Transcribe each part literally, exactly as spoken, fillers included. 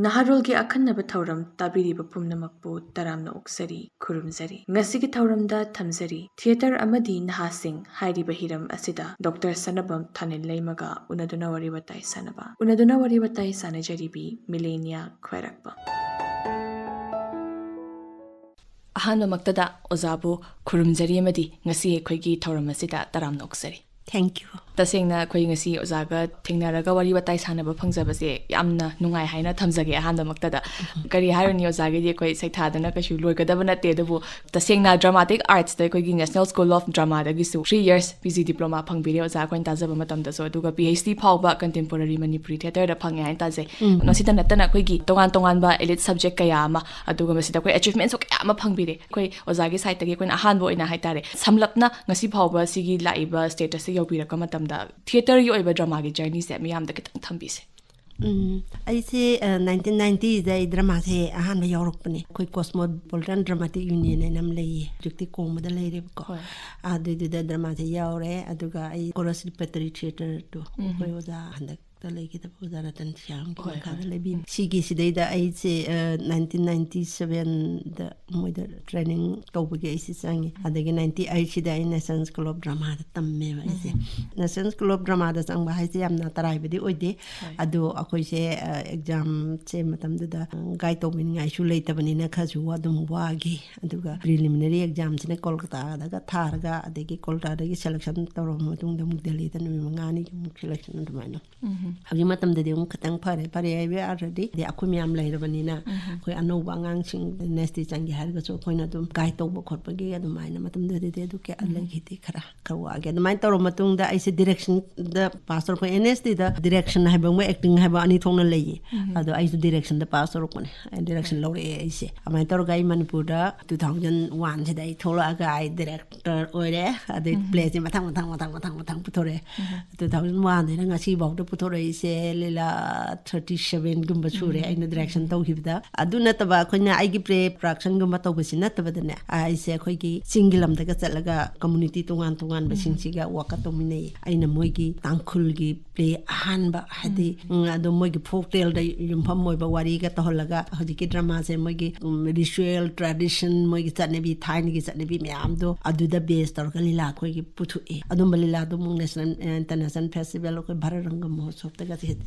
ꯅꯍꯥꯔꯣꯜꯒꯤ ꯑꯈꯟꯅꯕ ꯊꯧꯔꯝ ꯇꯥꯕꯤꯔꯤꯕ ꯄꯨꯝꯅꯃꯛꯄꯨ ꯇꯔꯥꯝꯅ ꯑꯣꯛꯆꯔꯤ, ꯈꯨꯔꯨꯝꯖꯔꯤ꯫ ꯉꯁꯤꯒꯤ ꯊꯧꯔꯝꯗ ꯊꯝꯖꯔꯤ, ꯊꯤꯌꯦꯇꯔ ꯑꯃꯗꯤ ꯅꯍꯥꯁꯤꯡ ꯍꯥꯏꯔꯤꯕ ꯍꯤꯔꯝ ꯑꯁꯤꯗ ꯗꯣꯛꯇꯔ ꯁꯅꯥꯕꯝ ꯊꯥꯅꯤꯜ ꯂꯩꯃꯒ ꯎꯅꯗꯨꯅ ꯋꯥꯔꯤ ꯋꯥꯇꯥꯏ ꯁꯥꯟꯅꯕ꯫ ꯎꯅꯗꯨꯅ ꯋꯥꯔꯤ ꯋꯥꯇꯥꯏ ꯁꯥꯟꯅꯖꯔꯤꯕꯤ ꯃꯤꯂꯦꯅꯤꯌꯥ ꯈ꯭ꯋꯥꯏꯔꯥꯛꯄꯝ꯫ ꯑꯍꯥꯟꯕꯃꯛꯇꯗ ꯑꯣꯖꯥꯕꯨ ꯈꯨꯔꯨꯝꯖꯔꯤ ꯑꯃꯗꯤ ꯉꯁꯤ ꯑꯩꯈꯣꯏꯒꯤ ꯊꯧꯔꯝ ꯑꯁꯤꯗ ꯇꯔꯥꯝꯅ ꯑꯣꯛꯆꯔꯤ꯫ Thank you. ꯇꯁꯦꯡꯅ ꯑꯩꯈꯣꯏ ꯉꯁꯤ ꯑꯣꯖꯥꯒ ꯊꯦꯡꯅꯔꯒ ꯋꯥꯔꯤ ꯋꯥꯇꯥꯏ ꯁꯥꯟꯅꯕ ꯐꯪꯖꯕꯁꯦ ꯌꯥꯝꯅ ꯅꯨꯡꯉꯥꯏ ꯍꯥꯏꯅ ꯊꯝꯖꯒꯦ꯫ ꯑꯍꯥꯟꯕꯃꯛꯇꯗ ꯀꯔꯤ ꯍꯥꯏꯔꯨꯅꯤ, ꯑꯣꯖꯥꯒꯤꯗꯤ ꯑꯩꯈꯣꯏ ꯁꯩꯊꯥꯗꯅ ꯀꯩꯁꯨ ꯂꯣꯏꯒꯗꯕ ꯅꯠꯇꯦ, ꯑꯗꯨꯕꯨ ꯇꯁꯦꯡꯅ dramatic artsꯇ ꯑꯩꯈꯣꯏꯒꯤ National School of Dramaꯗꯒꯤꯁꯨ three years P G diploma ꯐꯪꯕꯤꯔꯦ ꯑꯣꯖꯥ, ꯑꯩꯈꯣꯏꯅ ꯇꯥꯖꯕ ꯃꯇꯝꯗꯁꯨ, ꯑꯗꯨꯒ P H D ꯐꯥꯎꯕ Contemporary Manipuri Theatreꯗ ꯐꯪꯉꯦ ꯍꯥꯏꯅ ꯇꯥꯖꯩ꯫ ꯃꯁꯤꯗ ꯅꯠꯇꯅ ꯑꯩꯈꯣꯏꯒꯤ ꯇꯣꯉꯥꯟ ꯇꯣꯉꯥꯟꯕ elite subject ꯀꯌꯥ ꯑꯃ, ꯑꯗꯨꯒ ꯃꯁꯤꯗ ꯑꯩꯈꯣꯏ achievementꯁꯨ ꯀꯌꯥ ꯑꯃ ꯐꯪꯕꯤꯔꯦ꯫ ꯑꯩꯈꯣꯏ ꯑꯣꯖꯥꯒꯤ sideꯇꯒꯤ ꯑꯩꯈꯣꯏꯅ ꯑꯍꯥꯟꯕ ꯑꯣꯏꯅ ꯍꯥꯏꯇꯥꯔꯦ, ꯁꯝꯂꯞꯅ ꯉꯁꯤ ꯐꯥꯎꯕ ꯁꯤꯒꯤ ꯂꯥꯛꯏꯕ statusꯁꯦ ꯌꯧꯕꯤꯔꯛꯄ ꯃꯇꯝꯗ theatreꯒꯤ ꯑꯣꯏꯕ dramaꯒꯤ journeyꯁꯦ ꯃꯤꯌꯥꯝꯗ ꯈꯤꯇꯪ ꯊꯝꯕꯤꯁꯦ꯫ ꯎꯝ, ꯑꯩꯁꯦ nineteen ninetyꯗ ꯑꯩ dramaꯁꯦ ꯑꯍꯥꯟꯕ ꯌꯥꯎꯔꯛꯄꯅꯦ꯫ ꯑꯩꯈꯣꯏ Cosmopolitan Dramatic Union ꯍꯥꯏꯅ ꯑꯃ ꯂꯩꯌꯦ, ꯍꯧꯖꯤꯛꯇꯤ ꯀꯣꯡꯕꯗ ꯂꯩꯔꯦꯕꯀꯣ꯫ ꯍꯣꯏ꯫ ꯑꯗꯨꯏꯗꯨꯗ dramaꯁꯦ ꯌꯥꯎꯔꯦ꯫ ꯑꯗꯨꯒ ꯑꯩ Chorus Repertory Theatreꯗꯣ ꯑꯩꯈꯣꯏ ꯑꯣꯖꯥ ꯍꯟꯗꯛꯇ ꯂꯩꯈꯤꯗꯕ ꯑꯣꯖꯥ ꯔꯇꯟ ꯁ꯭ꯌꯥꯝꯒꯤ ꯍꯣꯏ, ꯃꯈꯥꯗ ꯍꯣꯏ꯫ ꯂꯩꯕꯤ꯫ ꯁꯤꯒꯤꯁꯤꯗꯩꯗ ꯑꯩꯁꯦ nineteen ninety sevenꯗ ꯃꯣꯏꯗ training ꯇꯧꯕꯒꯤ ꯑꯩꯁꯦ ꯆꯪꯉꯤ꯫ ꯑꯗꯒꯤ ninety eightꯁꯤꯗ ꯑꯩ National School of Dramaꯗ ꯇꯝꯃꯦꯕ ꯑꯩꯁꯦ꯫ National School of Dramaꯗ ꯆꯪꯕ ꯍꯥꯏꯁꯦ ꯌꯥꯝꯅ ꯇꯔꯥꯏꯕꯗꯤ ꯑꯣꯏꯗꯦ꯫ ꯍꯣꯏ꯫ ꯑꯗꯣ ꯑꯩꯈꯣꯏꯁꯦ examꯁꯦ ꯃꯇꯝꯗꯨꯗ guide ꯇꯧꯕꯤꯅꯤꯡꯉꯥꯏꯁꯨ ꯂꯩꯇꯕꯅꯤꯅ ꯈꯔꯁꯨ ꯑꯗꯨꯝ ꯋꯥꯈꯤ꯫ ꯑꯗꯨꯒ preliminary examꯁꯤꯅ ꯀꯣꯜꯀꯇꯥꯗꯒ ꯊꯥꯔꯒ, ꯑꯗꯒꯤ ꯀꯣꯜꯀꯇꯥꯗꯒꯤ selection ꯇꯧꯔꯕ ꯃꯇꯨꯡꯗ ꯑꯃꯨꯛ ꯗꯦꯜꯂꯤꯗ ꯅꯨꯃꯤꯠ ꯃꯉꯥꯅꯤꯒꯤ ꯑꯃꯨꯛ selection ꯑꯗꯨꯃꯥꯏꯅ꯫ ꯍꯧꯖꯤꯛ ꯃꯇꯝꯗꯗꯤ ꯑꯃꯨꯛ ꯈꯤꯇꯪ ꯐꯔꯦ꯫ ꯐꯔꯦ ꯍꯥꯏꯕ already ꯑꯩꯈꯣꯏ ꯃꯌꯥꯝ ꯂꯩꯔꯕꯅꯤꯅ, ꯑꯩꯈꯣꯏ ꯑꯅꯧꯕ ꯑꯉꯥꯡꯁꯤꯡ NST ꯆꯪꯒꯦ ꯍꯥꯏꯔꯒꯁꯨ ꯑꯩꯈꯣꯏꯅ ꯑꯗꯨꯝ guide ꯇꯧꯕ ꯈꯣꯠꯄꯒꯤ ꯑꯗꯨꯃꯥꯏꯅ ꯃꯇꯝꯗꯨꯗꯗꯤ ꯑꯗꯨ ꯀꯌꯥ ꯂꯩꯈꯤꯗꯦ꯫ ꯈꯔ ꯈꯔ ꯋꯥꯒꯦ꯫ ꯑꯗꯨꯃꯥꯏꯅ ꯇꯧꯔꯕ ꯃꯇꯨꯡꯗ ꯑꯩꯁꯦ directionꯗ pass ꯇꯧꯔꯛꯄ꯫ NSTꯗ direction ꯍꯥꯏꯕ ꯑꯃ acting ꯍꯥꯏꯕ ꯑꯅꯤ ꯊꯣꯛꯅ ꯂꯩꯌꯦ꯫ ꯑꯗꯣ ꯑꯩꯁꯨ directionꯗ pass ꯇꯧꯔꯛꯄꯅꯦ꯫ ꯑꯩ direction ꯂꯧꯔꯛꯑꯦ ꯑꯩꯁꯦ꯫ ꯑꯗꯨꯃꯥꯏꯅ ꯇꯧꯔꯒ ꯑꯩ ꯃꯅꯤꯄꯨꯔꯗ two thousand oneꯁꯤꯗ ꯑꯩ ꯊꯣꯛꯂꯛꯑꯒ ꯑꯩ director ꯑꯣꯏꯔꯦ꯫ ꯑꯗꯩ playꯁꯦ ꯃꯊꯪ ꯃꯊꯪ ꯃꯊꯪ ꯃꯊꯪ ꯃꯊꯪ ꯄꯨꯊꯣꯔꯛꯑꯦ꯫ Two thousand oneꯗꯩꯅ ꯉꯁꯤꯐꯥꯎꯗ ꯄꯨꯊꯣꯔꯛꯏꯁꯦ ꯂꯤꯂꯥ thirty sevenꯒꯨꯝꯕ ꯁꯨꯔꯦ ꯑꯩꯅ direction ꯇꯧꯈꯤꯕꯗ꯫ ꯑꯗꯨ ꯅꯠꯇꯕ ꯑꯩꯈꯣꯏꯅ ꯑꯩꯒꯤ play productionꯒꯨꯝꯕ ꯇꯧꯕꯁꯤ ꯅꯠꯇꯕꯗꯅꯦ, ꯑꯩꯁꯦ ꯑꯩꯈꯣꯏꯒꯤ ꯆꯤꯡꯒꯤ ꯂꯝꯗꯒ ꯆꯠꯂꯒ community ꯇꯣꯉꯥꯟ ꯇꯣꯉꯥꯟꯕꯁꯤꯡꯁꯤꯒ work ꯇꯧꯃꯤꯟꯅꯩ꯫ ꯑꯩꯅ ꯃꯣꯏꯒꯤ ꯇꯥꯡꯈꯨꯜꯒꯤ play ꯑꯍꯥꯟꯕ, ꯍꯥꯏꯗꯤ, ꯎꯝ, ꯑꯗꯨꯝ ꯃꯣꯏꯒꯤ folk tale ꯗ ꯌꯨꯝꯐꯝ ꯑꯣꯏꯕ ꯋꯥꯔꯤꯒ ꯇꯧꯍꯜꯂꯒ, ꯍꯧꯖꯤꯛꯀꯤ drama ꯁꯦ ꯃꯣꯏꯒꯤ, ꯎꯝ, ritual tradition, ꯃꯣꯏꯒꯤ ꯆꯠꯅꯕꯤ, ꯊꯥꯏꯅꯒꯤ ꯆꯠꯅꯕꯤ ꯃꯌꯥꯝꯗꯣ ꯑꯗꯨꯗ base ꯇꯧꯔꯒ ꯂꯤꯂꯥ ꯑꯩꯈꯣꯏꯒꯤ ꯄꯨꯊꯣꯛꯑꯦ꯫ ꯑꯗꯨꯝꯕ ꯂꯤꯂꯥꯗꯣ ꯑꯃꯨꯛ National, ꯑ, International Festival, ꯑꯩꯈꯣꯏ ꯚꯥꯔꯠ ꯔꯪꯒ ꯃꯍꯣꯠꯁꯣꯞꯇꯒ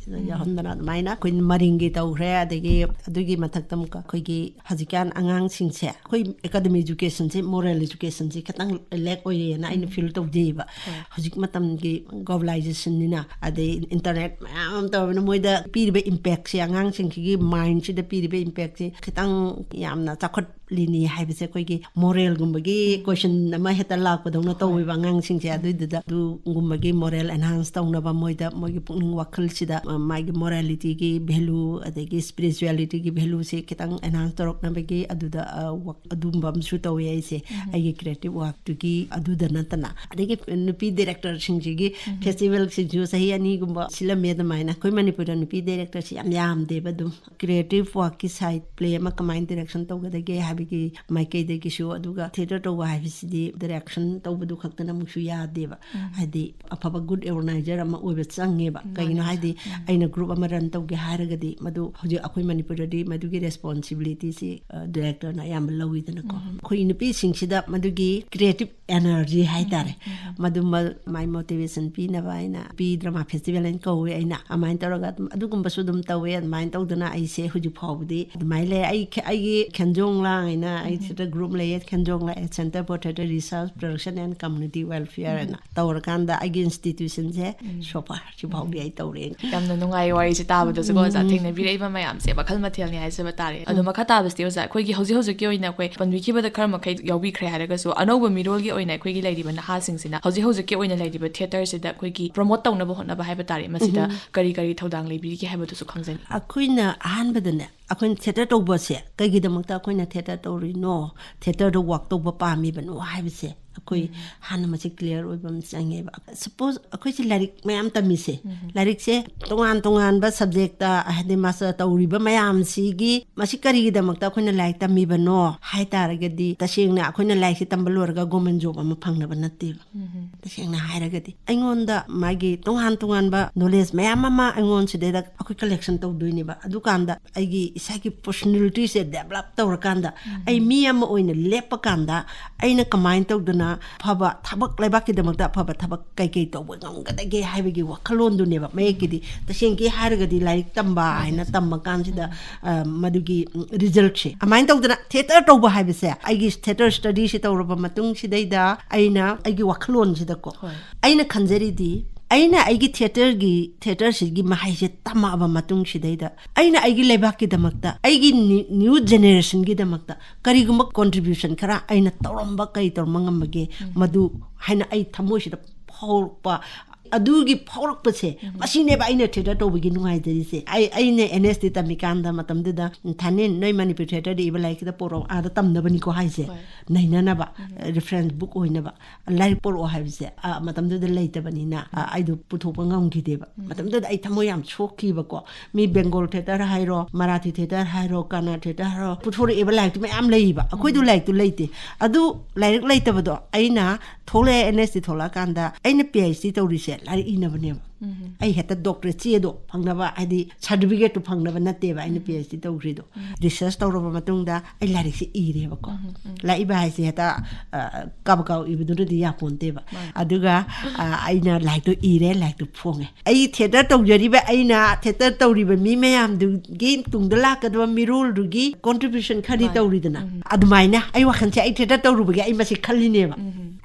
ꯌꯥꯎꯍꯟꯗꯅ ꯑꯗꯨꯃꯥꯏꯅ ꯑꯩꯈꯣꯏ ꯃꯔꯤꯡꯒꯤ ꯇꯧꯈ꯭ꯔꯦ꯫ ꯑꯗꯒꯤ ꯑꯗꯨꯒꯤ ꯃꯊꯛꯇ ꯑꯃꯨꯛꯀ ꯑꯩꯈꯣꯏꯒꯤ ꯍꯧꯖꯤꯛꯀꯥꯟ ꯑꯉꯥꯡꯁꯤꯡꯁꯦ, ꯑꯩꯈꯣꯏ academic education ꯁꯦ, moral education ꯁꯦ ꯈꯤꯇꯪ lack ꯑꯣꯏꯌꯦꯅ ꯑꯩꯅ feel ꯇꯧꯖꯩꯕ꯫ ꯍꯣꯏ꯫ ꯍꯧꯖꯤꯛ ꯃꯇꯝꯒꯤ globalization ꯅꯤꯅ, ꯑꯗꯩ internet ꯃꯌꯥꯝ ꯑꯃ ꯇꯧꯔꯕꯅꯤꯅ, ꯃꯣꯏꯗ ꯄꯤꯔꯤꯕ impact ꯁꯦ, ꯑꯉꯥꯡꯁꯤꯡꯁꯤꯒꯤ mind ꯁꯤꯗ ꯄꯤꯔꯤꯕ impact ꯁꯦ ꯈꯤꯇꯪ ꯌꯥꯝꯅ ꯆꯥꯎꯈꯠꯂꯤꯅꯤ ꯍꯥꯏꯕꯁꯦ ꯑꯩꯈꯣꯏꯒꯤ moral ꯒꯨꯝꯕꯒꯤ question ꯑꯃ ꯍꯦꯛꯇ ꯂꯥꯛꯄꯗꯧꯅ ꯇꯧꯋꯦꯕ ꯑꯉꯥꯡꯁꯤꯡꯁꯦ꯫ ꯑꯗꯨꯏꯗꯨꯗ ꯑꯗꯨꯒꯨꯝꯕꯒꯤ moral enhance ꯇꯧꯅꯕ, ꯃꯣꯏꯗ, ꯃꯣꯏꯒꯤ ꯄꯨꯛꯅꯤꯡ ꯋꯥꯈꯜꯁꯤꯗ, ꯑ, ꯃꯥꯒꯤ morality ꯒꯤ value ꯑꯗꯒꯤ spirituality ꯒꯤ value ꯁꯦ ꯈꯤꯇꯪ enhance ꯇꯧꯔꯛꯅꯕꯒꯤ ꯑꯗꯨꯗ, ꯑ, work ꯑꯗꯨꯝꯕ ꯑꯃꯁꯨ ꯇꯧꯋꯦ ꯑꯩꯁꯦ꯫ ꯑꯩꯒꯤ creative work ꯇꯨꯒꯤ ꯑꯗꯨꯗ ꯅꯠꯇꯅ, ꯑꯗꯒꯤ ꯅꯨꯄꯤ director ꯁꯤꯡꯁꯤꯒꯤ festival ꯁꯤꯡꯁꯨ ꯆꯍꯤ ꯑꯅꯤꯒꯨꯝꯕ ꯁꯤꯜꯂꯝꯃꯦ꯫ ꯑꯗꯨꯃꯥꯏꯅ ꯑꯩꯈꯣꯏ ꯃꯅꯤꯄꯨꯔꯗ ꯅꯨꯄꯤ director ꯁꯤ ꯌꯥꯝ ꯌꯥꯝꯗꯦꯕ꯫ ꯑꯗꯨꯝ creative work ꯀꯤ side, play ꯑꯃ ꯀꯃꯥꯏꯅ direction ꯇꯧꯒꯗꯒꯦ ꯍꯥꯏꯕꯒꯤ ꯃꯥꯏꯀꯩꯗꯒꯤꯁꯨ, ꯑꯗꯨꯒ theatre ꯇꯧꯕ ꯍꯥꯏꯕꯁꯤꯗꯤ direction ꯇꯧꯕꯗꯨ ꯈꯛꯇꯅ ꯑꯃꯨꯛꯁꯨ ꯌꯥꯗꯦꯕ꯫ ꯍꯥꯏꯗꯤ ꯑꯐꯕ good organizer ꯑꯃ ꯑꯣꯏꯕ ꯆꯪꯉꯦꯕ꯫ ꯀꯩꯒꯤꯅꯣ ꯍꯥꯏꯗꯤ ꯑꯩꯅ group ꯑꯃ run ꯇꯧꯒꯦ ꯍꯥꯏꯔꯒꯗꯤ ꯃꯗꯨ ꯍꯧꯖꯤꯛ ꯑꯩꯈꯣꯏ ꯃꯅꯤꯄꯨꯔꯗꯗꯤ ꯃꯗꯨꯒꯤ responsibility ꯁꯤ, ꯑ, director ꯅ ꯑꯌꯥꯝꯕ ꯂꯧꯋꯤꯗꯅꯀꯣ꯫ ꯑꯩꯈꯣꯏ ꯅꯨꯄꯤꯁꯤꯡꯁꯤꯗ ꯃꯗꯨꯒꯤ creative energy ꯍꯥꯏꯇꯥꯔꯦ꯫ ꯃꯗꯨꯃ ꯃꯥꯏ motivation ꯄꯤꯅꯕ ꯑꯩꯅ ꯄꯤ drama festival ꯍꯥꯏꯅ ꯀꯧꯋꯦ ꯑꯩꯅ꯫ ꯑꯗꯨꯃꯥꯏꯅ ꯇꯧꯔꯒ ꯑꯗꯨꯝ ꯑꯗꯨꯒꯨꯝꯕꯁꯨ ꯑꯗꯨꯝ ꯇꯧꯋꯦ꯫ ꯑꯗꯨꯃꯥꯏꯅ ꯇꯧꯗꯅ ꯑꯩꯁꯦ ꯍꯧꯖꯤꯛ ꯐꯥꯎꯕꯗꯤ ꯑꯗꯨꯃꯥꯏꯅ ꯂꯩ꯫ ꯑꯩ ꯈꯦ-, ꯑꯩꯒꯤ ꯈꯦꯟꯖꯣꯡ ꯂꯥꯡ ꯍꯥꯏꯅ ꯑꯩ theatre group ꯂꯩꯌꯦ, ꯈꯦꯟꯖꯣꯡ ꯂꯥꯡ Center for Theatre Research Production and Community Welfare ꯍꯥꯏꯅ ꯇꯧꯔꯀꯥꯟꯗ ꯑꯩꯒꯤ institution ꯁꯦ so far ꯁꯤ ꯐꯥꯎꯗꯤ ꯑꯩ ꯇꯧꯔꯦ꯫ ꯌꯥꯝꯅ ꯅꯨꯡꯉꯥꯏ ꯋꯥꯔꯤꯁꯦ ꯇꯥꯕꯗꯁꯨꯀꯣ, ꯑꯣꯖꯥ꯫ ꯎꯝ꯫ ꯊꯦꯡꯅꯕꯤꯔꯛꯏꯕ ꯃꯌꯥꯝꯁꯦ ꯃꯈꯜ ꯃꯊꯦꯜꯅꯤ ꯍꯥꯏꯖꯕ ꯇꯥꯔꯦ꯫ ꯑꯗꯣ ꯎꯝ꯫ ꯃꯈꯥ ꯇꯥꯕꯁꯤꯗꯤ, ꯑꯣꯖꯥ, ꯑꯩꯈꯣꯏꯒꯤ ꯍꯧꯖꯤꯛ ꯍꯧꯖꯤꯛꯀꯤ ꯑꯣꯏꯅ ꯑꯩꯈꯣꯏ ꯄꯟꯕꯤꯈꯤꯕꯗ ꯈꯔ ꯃꯈꯩ ꯌꯥꯎꯕꯤꯈ꯭ꯔꯦ ꯍꯥꯏꯔꯒꯁꯨ, ꯑꯅꯧꯕ ꯃꯤꯔꯣꯜꯒꯤ ꯑꯣꯏꯅ ꯑꯩꯈꯣꯏꯒꯤ ꯂꯩꯔꯤꯕ ꯅꯍꯥꯁꯤꯡꯁꯤꯅ ꯍꯧꯖꯤꯛ ꯍꯧꯖꯤꯛꯀꯤ ꯑꯣꯏꯅ ꯂꯩꯔꯤꯕ theatre ꯁꯤꯗ ꯑꯩꯈꯣꯏꯒꯤ promote ꯇꯧꯅꯕ ꯍꯣꯠꯅꯕ ꯍꯥꯏꯕ ꯇꯥꯔꯦ, ꯃꯁꯤꯗ ꯎꯝ꯫ ꯀꯔꯤ ꯀꯔꯤ ꯊꯧꯗꯥꯡ ꯂꯩꯕꯤꯔꯤꯒꯦ ꯍꯥꯏꯕꯗꯨꯁꯨ ꯈꯪꯖꯅꯤꯡꯉꯤ꯫ ꯑꯩꯈꯣꯏꯅ ꯑꯍꯥꯟꯕꯗꯅꯦ, ꯑꯩꯈꯣꯏꯅ ꯊꯤꯌꯦꯇꯔ ꯇꯧꯕꯁꯦ ꯀꯩꯒꯤꯗꯃꯛꯇ ꯑꯩꯈꯣꯏꯅ ꯊꯤꯌꯦꯇꯔ ꯇꯧꯔꯤꯅꯣ, ꯊꯤꯌꯦꯇꯔꯗ ꯋꯥꯛ ꯇꯧꯕ ꯄꯥꯝꯃꯤꯕꯅꯣ ꯍꯥꯏꯕꯁꯦ ꯑꯩꯈꯣꯏ ꯍꯥꯟꯅ ꯃꯁꯤ ꯀ꯭ꯂꯤꯌꯥꯔ ꯑꯣꯏꯕ ꯑꯃ ꯆꯪꯉꯦꯕ꯫ ꯁꯄꯣꯁ ꯑꯩꯈꯣꯏꯁꯦ ꯂꯥꯏꯔꯤꯛ ꯃꯌꯥꯝ ꯇꯝꯃꯤꯁꯦ, ꯂꯥꯏꯔꯤꯛꯁꯦ ꯇꯣꯉꯥꯟ ꯇꯣꯉꯥꯟꯕ ꯁꯕꯖꯦꯛꯇ ꯍꯥꯏꯗꯤ ꯃꯥꯁꯇꯔ ꯇꯧꯔꯤꯕ ꯃꯌꯥꯝꯁꯤꯒꯤ ꯃꯁꯤ ꯀꯔꯤꯒꯤꯗꯃꯛꯇ ꯑꯩꯈꯣꯏꯅ ꯂꯥꯏꯔꯤꯛ ꯇꯝꯃꯤꯕꯅꯣ ꯍꯥꯏ ꯇꯥꯔꯒꯗꯤ, ꯇꯁꯦꯡꯅ ꯑꯩꯈꯣꯏꯅ ꯂꯥꯏꯔꯤꯛꯁꯦ ꯇꯝꯕ ꯂꯣꯏꯔꯒ ꯒꯣꯔꯃꯦꯟ ꯖꯣꯕ ꯑꯃ ꯐꯪꯅꯕ ꯅꯠꯇꯦꯕ꯫ ꯇꯁꯦꯡꯅ ꯍꯥꯏꯔꯒꯗꯤ ꯑꯩꯉꯣꯟꯗ ꯃꯥꯒꯤ ꯇꯣꯉꯥꯟ ꯇꯣꯉꯥꯟꯕ ꯅꯣꯂꯦꯖ ꯃꯌꯥꯝ ꯑꯃ ꯑꯩꯉꯣꯟꯁꯤꯗꯩꯗ ꯑꯩꯈꯣꯏ ꯀꯂꯦꯛꯁꯟ ꯇꯧꯗꯣꯏꯅꯦꯕ꯫ ꯑꯗꯨꯀꯥꯟꯗ ꯑꯩꯒꯤ ꯏꯁꯥꯒꯤ ꯄꯔꯁꯣꯅꯦꯂꯤꯇꯤꯁꯦ ꯗꯦꯕꯂꯞ ꯇꯧꯔꯀꯥꯟꯗ, ꯑꯩ ꯃꯤ ꯑꯃ ꯑꯣꯏꯅ ꯂꯦꯞꯄ ꯀꯥꯟꯗ ꯑꯩꯅ ꯀꯃꯥꯏꯅ ꯇꯧꯗꯅ ꯑꯐꯕ ꯊꯕꯛ, ꯂꯩꯕꯥꯛꯀꯤꯗꯃꯛꯇ ꯑꯐꯕ ꯊꯕꯛ ꯀꯩꯀꯩ ꯇꯧꯕ ꯉꯝꯒꯗꯒꯦ ꯍꯥꯏꯕꯒꯤ ꯋꯥꯈꯜꯂꯣꯟꯗꯨꯅꯦꯕ꯫ ꯃꯌꯦꯛꯀꯤꯗꯤ ꯇꯁꯦꯡꯒꯤ ꯍꯥꯏꯔꯒꯗꯤ ꯂꯥꯏꯔꯤꯛ ꯇꯝꯕ ꯍꯥꯏꯅ ꯇꯝꯕ ꯀꯥꯟꯁꯤꯗ, ꯑ, ꯃꯗꯨꯒꯤ ꯔꯤꯖꯜꯠꯁꯦ ꯑꯗꯨꯃꯥꯏꯅ ꯇꯧꯗꯅ ꯊꯤꯌꯦꯇꯔ ꯇꯧꯕ ꯍꯥꯏꯕꯁꯦ, ꯑꯩꯒꯤ ꯊꯤꯌꯦꯇꯔ ꯁ꯭ꯇꯗꯤꯁꯤ ꯇꯧꯔꯕ ꯃꯇꯨꯡꯁꯤꯗꯩꯗ ꯑꯩꯅ ꯑꯩꯒꯤ ꯋꯥꯈꯜꯂꯣꯟꯁꯤꯗꯀꯣ, ꯑꯩꯅ ꯈꯟꯖꯔꯤꯗꯤ, ꯑꯩꯅ ꯑꯩꯒꯤ ꯊꯤꯌꯦꯇꯔꯒꯤ, ꯊꯤꯌꯦꯇꯔꯁꯤꯒꯤ ꯃꯍꯩꯁꯦ ꯇꯝꯃꯛꯑꯕ ꯃꯇꯨꯡꯁꯤꯗꯩꯗ ꯑꯩꯅ ꯑꯩꯒꯤ ꯂꯩꯕꯥꯛꯀꯤꯗꯃꯛꯇ, ꯑꯩꯒꯤ ꯅ꯭ꯌꯨ ꯖꯦꯅꯦꯔꯦꯁꯟꯒꯤꯗꯃꯛꯇ ꯀꯔꯤꯒꯨꯝꯕ ꯀꯣꯟꯇ꯭ꯔꯤꯕ꯭ꯌꯨꯁꯟ ꯈꯔ ꯑꯩꯅ ꯇꯧꯔꯝꯕ, ꯀꯔꯤ ꯇꯧꯔꯝꯕ ꯉꯝꯕꯒꯦ, ꯃꯗꯨ ꯍꯥꯏꯅ ꯑꯩ ꯊꯃꯣꯏꯁꯤꯗ ꯐꯥꯎꯔꯛꯄ, ꯑꯗꯨꯒꯤ ꯐꯥꯎꯔꯛꯄꯁꯦ, ꯃꯁꯤꯅꯦꯕ ꯑꯩꯅ ꯊꯤꯌꯦꯇꯔ ꯇꯧꯕꯒꯤ ꯅꯨꯡꯉꯥꯏꯖꯔꯤꯁꯦ꯫ ꯑꯩ, ꯑꯩꯅ ꯑꯦꯟ ꯑꯦꯁ ꯇꯤ ꯇꯝꯃꯤꯀꯥꯟꯗ ꯃꯇꯝꯗꯨꯗ, "ꯊꯥꯅꯤꯟ, ꯅꯣꯏ ꯃꯅꯤꯄꯨꯔꯤ ꯊꯤꯌꯦꯇꯔꯗ ꯏꯕ ꯂꯥꯏꯔꯤꯛꯁꯤꯗ ꯄꯣꯔꯛꯑꯣ, ꯑꯥꯗ ꯇꯝꯅꯕꯅꯤꯀꯣ" ꯍꯥꯏꯁꯦ, ꯅꯩꯅꯅꯕ, ꯔꯤꯐꯔꯦꯟꯁ ꯕꯨꯛ ꯑꯣꯏꯅꯕ ꯂꯥꯏꯔꯤꯛ ꯄꯣꯔꯛꯑꯣ ꯍꯥꯏꯕꯁꯦ, ꯑ, ꯃꯇꯝꯗꯨꯗ ꯂꯩꯇꯕꯅꯤꯅ, ꯑ, ꯑꯩꯗꯣ ꯄꯨꯊꯣꯛꯄ ꯉꯝꯈꯤꯗꯦꯕ꯫ ꯃꯇꯝꯗꯨꯗ ꯑꯩ ꯊꯃꯣꯏ ꯌꯥꯝ ꯁꯣꯛꯈꯤꯕꯀꯣ꯫ ꯃꯤ ꯕꯦꯡꯒꯣꯜ ꯊꯤꯌꯦꯇꯔ ꯍꯥꯏꯔꯣ, ꯃꯔꯥꯊꯤ ꯊꯤꯌꯦꯇꯔ ꯍꯥꯏꯔꯣ, ꯀꯟꯅ ꯊꯤꯌꯦꯇꯔ ꯍꯥꯏꯔꯣ, ꯄꯨꯊꯣꯔꯛꯑꯦꯕ ꯂꯥꯏꯔꯤꯛꯇꯨ ꯃꯌꯥꯝ ꯂꯩꯌꯦꯕ꯫ ꯑꯩꯈꯣꯏꯗꯣ ꯂꯥꯏꯔꯤꯛꯇꯨ ꯂꯩꯇꯦ꯫ ꯑꯗꯨ ꯂꯥꯏꯔꯤꯛ ꯂꯩꯇꯕꯗꯣ ꯑꯩꯅ ꯊꯣꯛꯂꯛꯑꯦ, ꯑꯦꯟ ꯑꯦꯁ ꯇꯤ ꯊꯣꯛꯂꯛꯑꯀꯥꯟꯗ ꯑꯩꯅ ꯄꯤ ꯑꯩꯆ ꯗꯤ ꯇꯧꯔꯤꯁꯦ ꯂꯥꯏꯔꯤꯛ ꯏꯅꯕꯅꯦꯕ꯫ ꯑꯩ ꯍꯦꯛꯇ ꯗꯣꯛꯇꯔꯦꯠ ꯆꯦꯗꯣ ꯐꯪꯅꯕ, ꯍꯥꯏꯗꯤ ꯁꯥꯔꯇꯤꯐꯤꯀꯦꯠꯇꯨ ꯐꯪꯅꯕ ꯅꯠꯇꯦꯕ ꯑꯩꯅ ꯄꯤ ꯑꯩꯆ ꯗꯤ ꯇꯧꯈ꯭ꯔꯤꯗꯣ꯫ ꯔꯤꯁꯔꯁ ꯇꯧꯔꯕ ꯃꯇꯨꯡꯗ ꯑꯩ ꯂꯥꯏꯔꯤꯛꯁꯦ ꯏꯔꯦꯕꯀꯣ꯫ ꯂꯥꯏꯔꯤꯛ ꯏꯕ ꯍꯥꯏꯁꯦ ꯍꯦꯛꯇ, ꯑ, ꯀꯥꯕ ꯀꯥꯎ ꯏꯕꯗꯨꯅꯗꯤ ꯌꯥꯄꯣꯟꯇꯦꯕ꯫ ꯑꯗꯨꯒ, ꯑ, ꯑꯩꯅ ꯂꯥꯏꯔꯤꯛꯇꯣ ꯏꯔꯦ, ꯂꯥꯏꯔꯤꯛꯇꯣ ꯐꯣꯡꯉꯦ꯫ ꯑꯩ ꯊꯤꯌꯦꯇꯔ ꯇꯧꯖꯔꯤꯕ, ꯑꯩꯅ ꯊꯤꯌꯦꯇꯔ ꯇꯧꯔꯤꯕ ꯃꯤ ꯃꯌꯥꯝꯗꯨꯒꯤ ꯇꯨꯡꯗ ꯂꯥꯛꯀꯗꯕ ꯃꯤꯔꯣꯜꯗꯨꯒꯤ ꯀꯣꯟꯇ꯭ꯔꯤꯕ꯭ꯌꯨꯁꯟ ꯈꯔꯗꯤ ꯇꯧꯔꯤꯗꯅ꯫ ꯑꯗꯨꯃꯥꯏꯅ ꯑꯩ ꯋꯥꯈꯜꯁꯦ, ꯑꯩ ꯊꯤꯌꯦꯇꯔ ꯇꯧꯔꯨꯕꯒꯤ ꯑꯩ ꯃꯁꯤ ꯈꯜꯂꯤꯅꯦꯕ꯫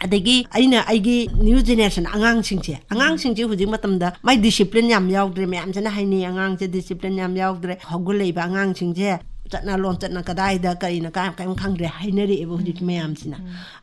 ꯑꯗꯒꯤ ꯑꯩꯅ ꯑꯩꯒꯤ ꯅ꯭ꯌꯨ ꯖꯦꯅꯦꯔꯦꯁꯟ ꯑꯉꯥꯡꯁꯤꯡꯁꯦ, ꯑꯉꯥꯡꯁꯤꯡꯁꯦ ꯍꯧꯖꯤꯛ ꯃꯇꯝꯗ ꯃꯥꯏ ꯗꯤꯁꯤꯄ꯭ꯂꯤꯟ ꯌꯥꯝ ꯌꯥꯎꯗ꯭ꯔꯦ꯫ ꯃꯌꯥꯝꯁꯤꯅ ꯍꯥꯏꯅꯩ, "ꯑꯉꯥꯡꯁꯦ ꯗꯤꯁꯤꯄ꯭ꯂꯤꯟ ꯌꯥꯝ ꯌꯥꯎꯗ꯭ꯔꯦ, ꯍꯧꯒꯠꯂꯛꯏꯕ ꯑꯉꯥꯡꯁꯤꯡꯁꯦ ꯆꯠꯅ ꯂꯣꯟꯆꯠꯅ ꯀꯗꯥꯏꯗ ꯀꯔꯤꯅ ꯀꯥꯏ ꯀꯔꯤꯝ ꯈꯪꯗ꯭ꯔꯦ ꯍꯥꯏꯅꯔꯛꯑꯦꯕ ꯍꯧꯖꯤꯛꯀꯤ ꯃꯌꯥꯝꯁꯤꯅ꯫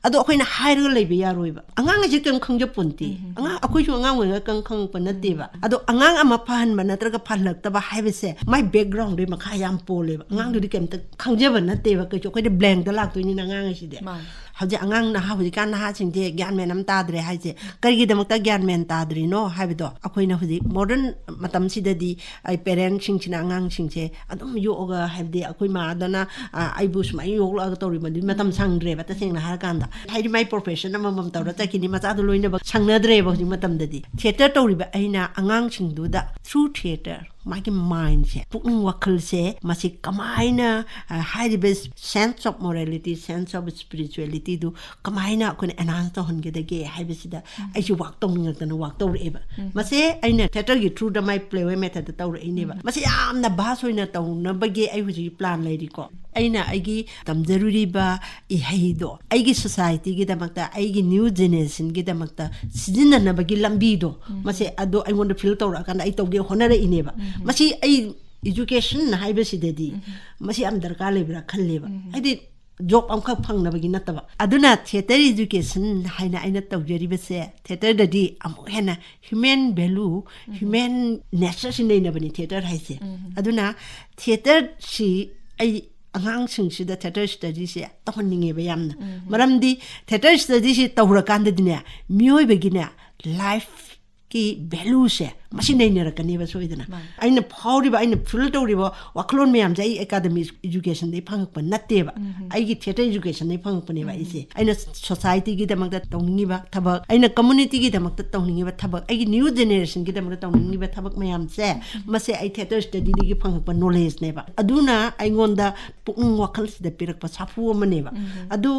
ꯑꯗꯣ ꯑꯩꯈꯣꯏꯅ ꯍꯥꯏꯔꯒ ꯂꯩꯕ ꯌꯥꯔꯣꯏꯕ꯫ ꯑꯉꯥꯡ ꯑꯁꯤ ꯀꯔꯤꯝ ꯈꯪꯖꯄꯣꯟꯇꯦ꯫ ꯑꯉꯥꯡ, ꯑꯩꯈꯣꯏꯁꯨ ꯑꯉꯥꯡ ꯑꯣꯏꯔꯤꯉꯩ ꯀꯔꯤꯝ ꯈꯪꯉꯛꯄ ꯅꯠꯇꯦꯕ꯫ ꯑꯗꯣ ꯑꯉꯥꯡ ꯑꯃ ꯐꯍꯟꯕ ꯅꯠꯇ꯭ꯔꯒ ꯐꯍꯜꯂꯛꯇꯕ ꯍꯥꯏꯕꯁꯦ ꯃꯥꯏ background ꯗꯨꯒꯤ ꯃꯈꯥ ꯌꯥꯝ ꯄꯣꯜꯂꯦꯕ꯫ ꯑꯉꯥꯡꯗꯨꯗꯤ ꯀꯩꯝꯇ ꯈꯪꯖꯕ ꯅꯠꯇꯦꯕ ꯀꯩꯁꯨ꯫ ꯑꯩꯈꯣꯏꯗꯤ blank ꯇ ꯂꯥꯛꯇꯣꯏꯅꯤꯅ ꯑꯉꯥꯡ ꯑꯁꯤꯗꯤ꯫ ꯃꯥꯅꯦ꯫ ꯍꯧꯖꯤꯛ ꯑꯉꯥꯡ ꯅꯍꯥ, ꯍꯧꯖꯤꯛꯀꯥꯟ ꯅꯍꯥꯁꯤꯡꯁꯦ ꯒ꯭ꯌꯥꯟ ꯃꯦꯟ ꯑꯃ ꯇꯥꯗ꯭ꯔꯦ ꯍꯥꯏꯁꯦ ꯀꯔꯤꯒꯤꯗꯃꯛꯇ ꯒ꯭ꯌꯥꯟ ꯃꯦꯟ ꯇꯥꯗ꯭ꯔꯤꯅꯣ ꯍꯥꯏꯕꯗꯣ, ꯑꯩꯈꯣꯏꯅ ꯍꯧꯖꯤꯛ modern ꯃꯇꯝꯁꯤꯗꯗꯤ ꯑꯩ parent ꯁꯤꯡꯁꯤꯅ ꯑꯉꯥꯡꯁꯤꯡꯁꯦ ꯑꯗꯨꯝ ꯌꯣꯛꯑꯒ, ꯍꯥꯏꯕꯗꯤ ꯑꯩꯈꯣꯏ ꯃꯥꯗꯅ, ꯑ, ꯑꯩꯕꯨ ꯁꯨꯃꯥꯏꯅ ꯌꯣꯛꯂꯛꯑꯒ ꯇꯧꯔꯤꯕꯗꯨꯗꯤ ꯃꯇꯝ ꯁꯪꯗ꯭ꯔꯦꯕ꯫ ꯇꯁꯦꯡꯅ ꯍꯥꯏꯔꯀꯥꯟꯗ ꯍꯥꯏꯗꯤ ꯃꯥꯏ profession ꯑꯃꯃꯝ ꯇꯧꯔ ꯆꯠꯈꯤꯅꯤ, ꯃꯆꯥꯗꯣ ꯂꯣꯏꯅꯕ ꯁꯪꯅꯗ꯭ꯔꯦꯕ ꯍꯧꯖꯤꯛ ꯃꯇꯝꯗꯗꯤ꯫ Theatre ꯇꯧꯔꯤꯕ ꯑꯩꯅ ꯑꯉꯥꯡꯁꯤꯡꯗꯨꯗ through theatre ꯃꯥꯒꯤ mind ꯁꯦ, ꯄꯨꯛꯅꯤꯡ ꯋꯥꯈꯜꯁꯦ, ꯃꯁꯤ ꯀꯃꯥꯏꯅ, ꯑ, ꯍꯥꯏꯔꯤꯕ sense of morality, sense of spirituality ꯗꯨ ꯀꯃꯥꯏꯅ ꯑꯩꯈꯣꯏꯅ enhance ꯇꯧꯍꯟꯒꯗꯒꯦ ꯍꯥꯏꯕꯁꯤꯗ ꯑꯩꯁꯨ work ꯇꯧꯅꯤꯡꯉꯛꯇꯅ work ꯇꯧꯔꯛꯑꯦꯕ꯫ ꯃꯁꯦ ꯑꯩꯅ theatre ꯒꯤ through ꯗ ꯃꯥꯏ play way method ꯇ ꯇꯧꯔꯛꯏꯅꯦꯕ꯫ ꯃꯁꯤ ꯌꯥꯝꯅ vast ꯑꯣꯏꯅ ꯇꯧꯅꯕꯒꯤ ꯑꯩ ꯍꯧꯖꯤꯛ plan ꯂꯩꯔꯤꯀꯣ꯫ ꯑꯩꯅ ꯑꯩꯒꯤ ꯇꯝꯖꯔꯨꯔꯤꯕ ꯏꯍꯩꯗꯣ ꯑꯩꯒꯤ society ꯒꯤꯗꯃꯛꯇ, ꯑꯩꯒꯤ new generation ꯒꯤꯗꯃꯛꯇ ꯁꯤꯖꯤꯟꯅꯅꯕꯒꯤ ꯂꯝꯕꯤꯗꯣ, ꯃꯁꯦ ꯑꯗꯣ ꯑꯩꯉꯣꯟꯗ feel ꯇꯧꯔꯛꯑꯀꯥꯟꯗ ꯑꯩ ꯇꯧꯒꯦ ꯍꯣꯠꯅꯔꯛꯏꯅꯦꯕ꯫ ꯃꯁꯤ ꯑꯩ education ꯍꯥꯏꯕꯁꯤꯗꯗꯤ ꯃꯁꯤ ꯌꯥꯝ ꯗꯔꯀꯥꯔ ꯂꯩꯕ꯭ꯔꯥ ꯈꯜꯂꯦꯕ꯫ ꯍꯥꯏꯗꯤ job ꯑꯃꯈꯛ ꯐꯪꯅꯕꯒꯤ ꯅꯠꯇꯕ꯫ ꯑꯗꯨꯅ theatre education ꯍꯥꯏꯅ ꯑꯩꯅ ꯇꯧꯖꯔꯤꯕꯁꯦ, theatre ꯗꯗꯤ ꯑꯃꯨꯛ ꯍꯦꯟꯅ human value, human nature ꯁꯤ ꯅꯩꯅꯕꯅꯤ theatre ꯍꯥꯏꯁꯦ꯫ ꯑꯗꯨꯅ theatre ꯁꯤ ꯑꯩ ꯑꯉꯥꯡꯁꯤꯡꯁꯤꯗ theatre study ꯁꯦ ꯇꯧꯍꯟꯅꯤꯡꯉꯦꯕ ꯌꯥꯝꯅ꯫ ꯃꯔꯝꯗꯤ theatre study ꯁꯤ ꯇꯧꯔꯀꯥꯟꯗꯗꯤꯅꯦ, ꯃꯤꯑꯣꯏꯕꯒꯤꯅꯦ, life ꯀꯤ value ꯁꯦ ꯃꯁꯤ ꯅꯩꯅꯔꯛꯀꯅꯦꯕ ꯁꯣꯏꯗꯅ꯫ ꯃꯥꯅꯤ꯫ ꯑꯩꯅ ꯐꯥꯎꯔꯤꯕ, ꯑꯩꯅ feel ꯇꯧꯔꯤꯕ ꯋꯥꯈꯜꯂꯣꯟ ꯃꯌꯥꯝꯁꯦ ꯑꯩ academic education ꯗꯩ ꯐꯪꯉꯛꯄ ꯅꯠꯇꯦꯕ꯫ ꯑꯩꯒꯤ theatre education ꯗꯩ ꯐꯪꯉꯛꯄꯅꯦꯕ ꯑꯩꯁꯦ꯫ ꯑꯩꯅ society ꯒꯤꯗꯃꯛꯇ ꯇꯧꯅꯤꯡꯉꯤꯕ ꯊꯕꯛ, ꯑꯩꯅ community ꯒꯤꯗꯃꯛꯇ ꯇꯧꯅꯤꯡꯉꯤꯕ ꯊꯕꯛ, ꯑꯩꯒꯤ new generation ꯒꯤꯗꯃꯛꯇ ꯇꯧꯅꯤꯡꯉꯤꯕ ꯊꯕꯛ ꯃꯌꯥꯝꯁꯦ, ꯃꯁꯦ ꯑꯩ theatre study ꯗꯒꯤ ꯐꯪꯉꯛꯄ knowledge ꯅꯦꯕ꯫ ꯑꯗꯨꯅ ꯑꯩꯉꯣꯟꯗ ꯄꯨꯛꯅꯤꯡ ꯋꯥꯈꯜꯁꯤꯗ ꯄꯤꯔꯛꯄ ꯁꯥꯐꯨ ꯑꯃꯅꯦꯕ꯫ ꯑꯗꯨ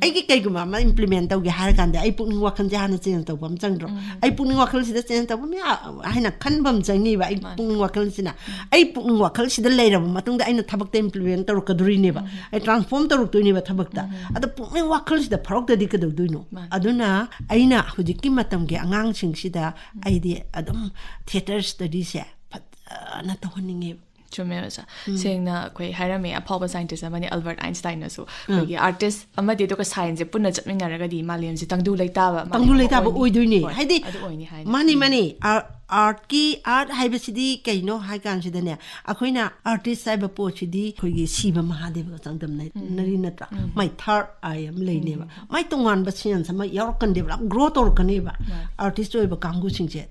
ꯑꯩꯒꯤ ꯀꯩꯒꯨꯝꯕ ꯑꯃ implement ꯇꯧꯒꯦ ꯍꯥꯏꯔ ꯀꯥꯟꯗ ꯑꯩ ꯄꯨꯛꯅꯤꯡ ꯋꯥꯈꯜꯁꯦ ꯍꯥꯟꯅ change ꯇꯧꯕ ꯑꯃ ꯆꯪꯗ꯭ꯔꯣ? ꯑꯩ ꯄꯨꯛꯅꯤꯡ ꯋꯥꯈꯜꯁꯤꯗ change ꯇꯧꯕ ꯃꯌꯥ-, ꯍꯥꯏꯅ ꯈꯟꯕ ꯑꯃ ꯆꯪꯉꯤꯕ꯫ ꯑꯩ ꯃꯥꯅꯤ꯫ ꯄꯨꯛꯅꯤꯡ ꯋꯥꯈꯜꯁꯤꯅ, ꯑꯩ ꯄꯨꯛꯅꯤꯡ ꯋꯥꯈꯜꯁꯤꯗ ꯂꯩꯔꯕ ꯃꯇꯨꯡꯗ ꯑꯩꯅ ꯊꯕꯛꯇ implement ꯇꯧꯔꯛꯀꯗꯣꯔꯤꯅꯦꯕ꯫ ꯑꯩ transform ꯇꯧꯔꯛꯇꯣꯏꯅꯦꯕ ꯊꯕꯛꯇ꯫ ꯑꯗꯣ ꯄꯨꯛꯅꯤꯡ ꯋꯥꯈꯜꯁꯤꯗ ꯐꯥꯎꯔꯛꯇ꯭ꯔꯗꯤ ꯀꯩꯗꯧꯗꯣꯏꯅꯣ? ꯃꯥꯅꯤ꯫ ꯑꯗꯨꯅ ꯑꯩꯅ ꯍꯧꯖꯤꯛꯀꯤ ꯃꯇꯝꯒꯤ ꯑꯉꯥꯡꯁꯤꯡꯁꯤꯗ ꯑꯩꯗꯤ ꯑꯗꯨꯝ theatre study ꯁꯦ ꯐꯖꯅ ꯇꯧꯍꯟꯅꯤꯡꯉꯦꯕ꯫ ꯆꯨꯝꯃꯦ ꯑꯣꯖꯥ꯫ ꯁꯦꯡꯅ ꯑꯩꯈꯣꯏ ꯍꯥꯏꯔꯝꯃꯤ, ꯑꯐꯥꯎꯕ ꯁꯥꯏꯟꯇꯤꯁ ꯑꯃꯅꯤ ꯑꯜꯕꯔꯠ ꯑꯥꯏꯟꯁꯇꯥꯏꯟꯅꯁꯨ, ꯑꯩꯈꯣꯏꯒꯤ ꯑꯥꯔꯇꯤꯁ ꯑꯃꯗꯤ ꯑꯗꯨꯒ ꯁꯥꯏꯟꯁꯁꯦ ꯄꯨꯟꯅ ꯆꯠꯃꯤꯟꯅꯔꯒꯗꯤ ꯃꯥꯂꯦꯝꯁꯦ ꯇꯪꯗꯨ ꯂꯩꯇꯥꯕ, ꯃꯥꯂꯦꯝ ꯇꯪꯗꯨ ꯑꯃ ꯂꯩꯇꯥꯕ ꯑꯣꯏꯅꯤ꯫ ꯑꯣꯏꯗꯣꯏꯅꯦ꯫ ꯍꯣꯏ, ꯍꯥꯏꯗꯤ, ꯑꯗꯨ ꯑꯣꯏꯅꯤ ꯍꯥꯏꯅ꯫ ꯃꯥꯅꯤ, ꯃꯥꯅꯤ꯫ ꯑꯥꯔ-, ꯑꯥꯔꯠꯀꯤ, ꯑꯥꯔꯠ ꯍꯥꯏꯕꯁꯤꯗꯤ ꯀꯩꯅꯣ ꯍꯥꯏ ꯀꯥꯟꯁꯤꯗꯅꯦ, ꯑꯩꯈꯣꯏꯅ ꯑꯥꯔꯇꯤꯁ ꯍꯥꯏꯕ ꯄꯣꯠꯁꯤꯗꯤ ꯑꯩꯈꯣꯏꯒꯤ ꯁꯤꯕ ꯃꯍꯥꯗꯦꯕꯒ ꯆꯥꯡꯗꯝꯅꯔꯤ ꯅꯠꯇ꯭ꯔꯥ? ꯃꯥꯏ ꯊꯥꯔꯠ ꯑꯥꯏ ꯑꯃ ꯂꯩꯅꯦꯕ꯫ ꯃꯥꯏ ꯇꯣꯉꯥꯟꯕ ꯁꯦꯟꯁ ꯑꯃ ꯌꯥꯎꯔꯛꯀꯅꯦꯕ, ꯒ꯭ꯔꯣ ꯇꯧꯔꯛꯀꯅꯦꯕ꯫ ꯃꯥꯅꯤ꯫ ꯑꯥꯔꯇꯤꯁ ꯑꯣꯏꯕ ꯀꯥꯡꯕꯨꯁꯤꯡꯁꯦ꯫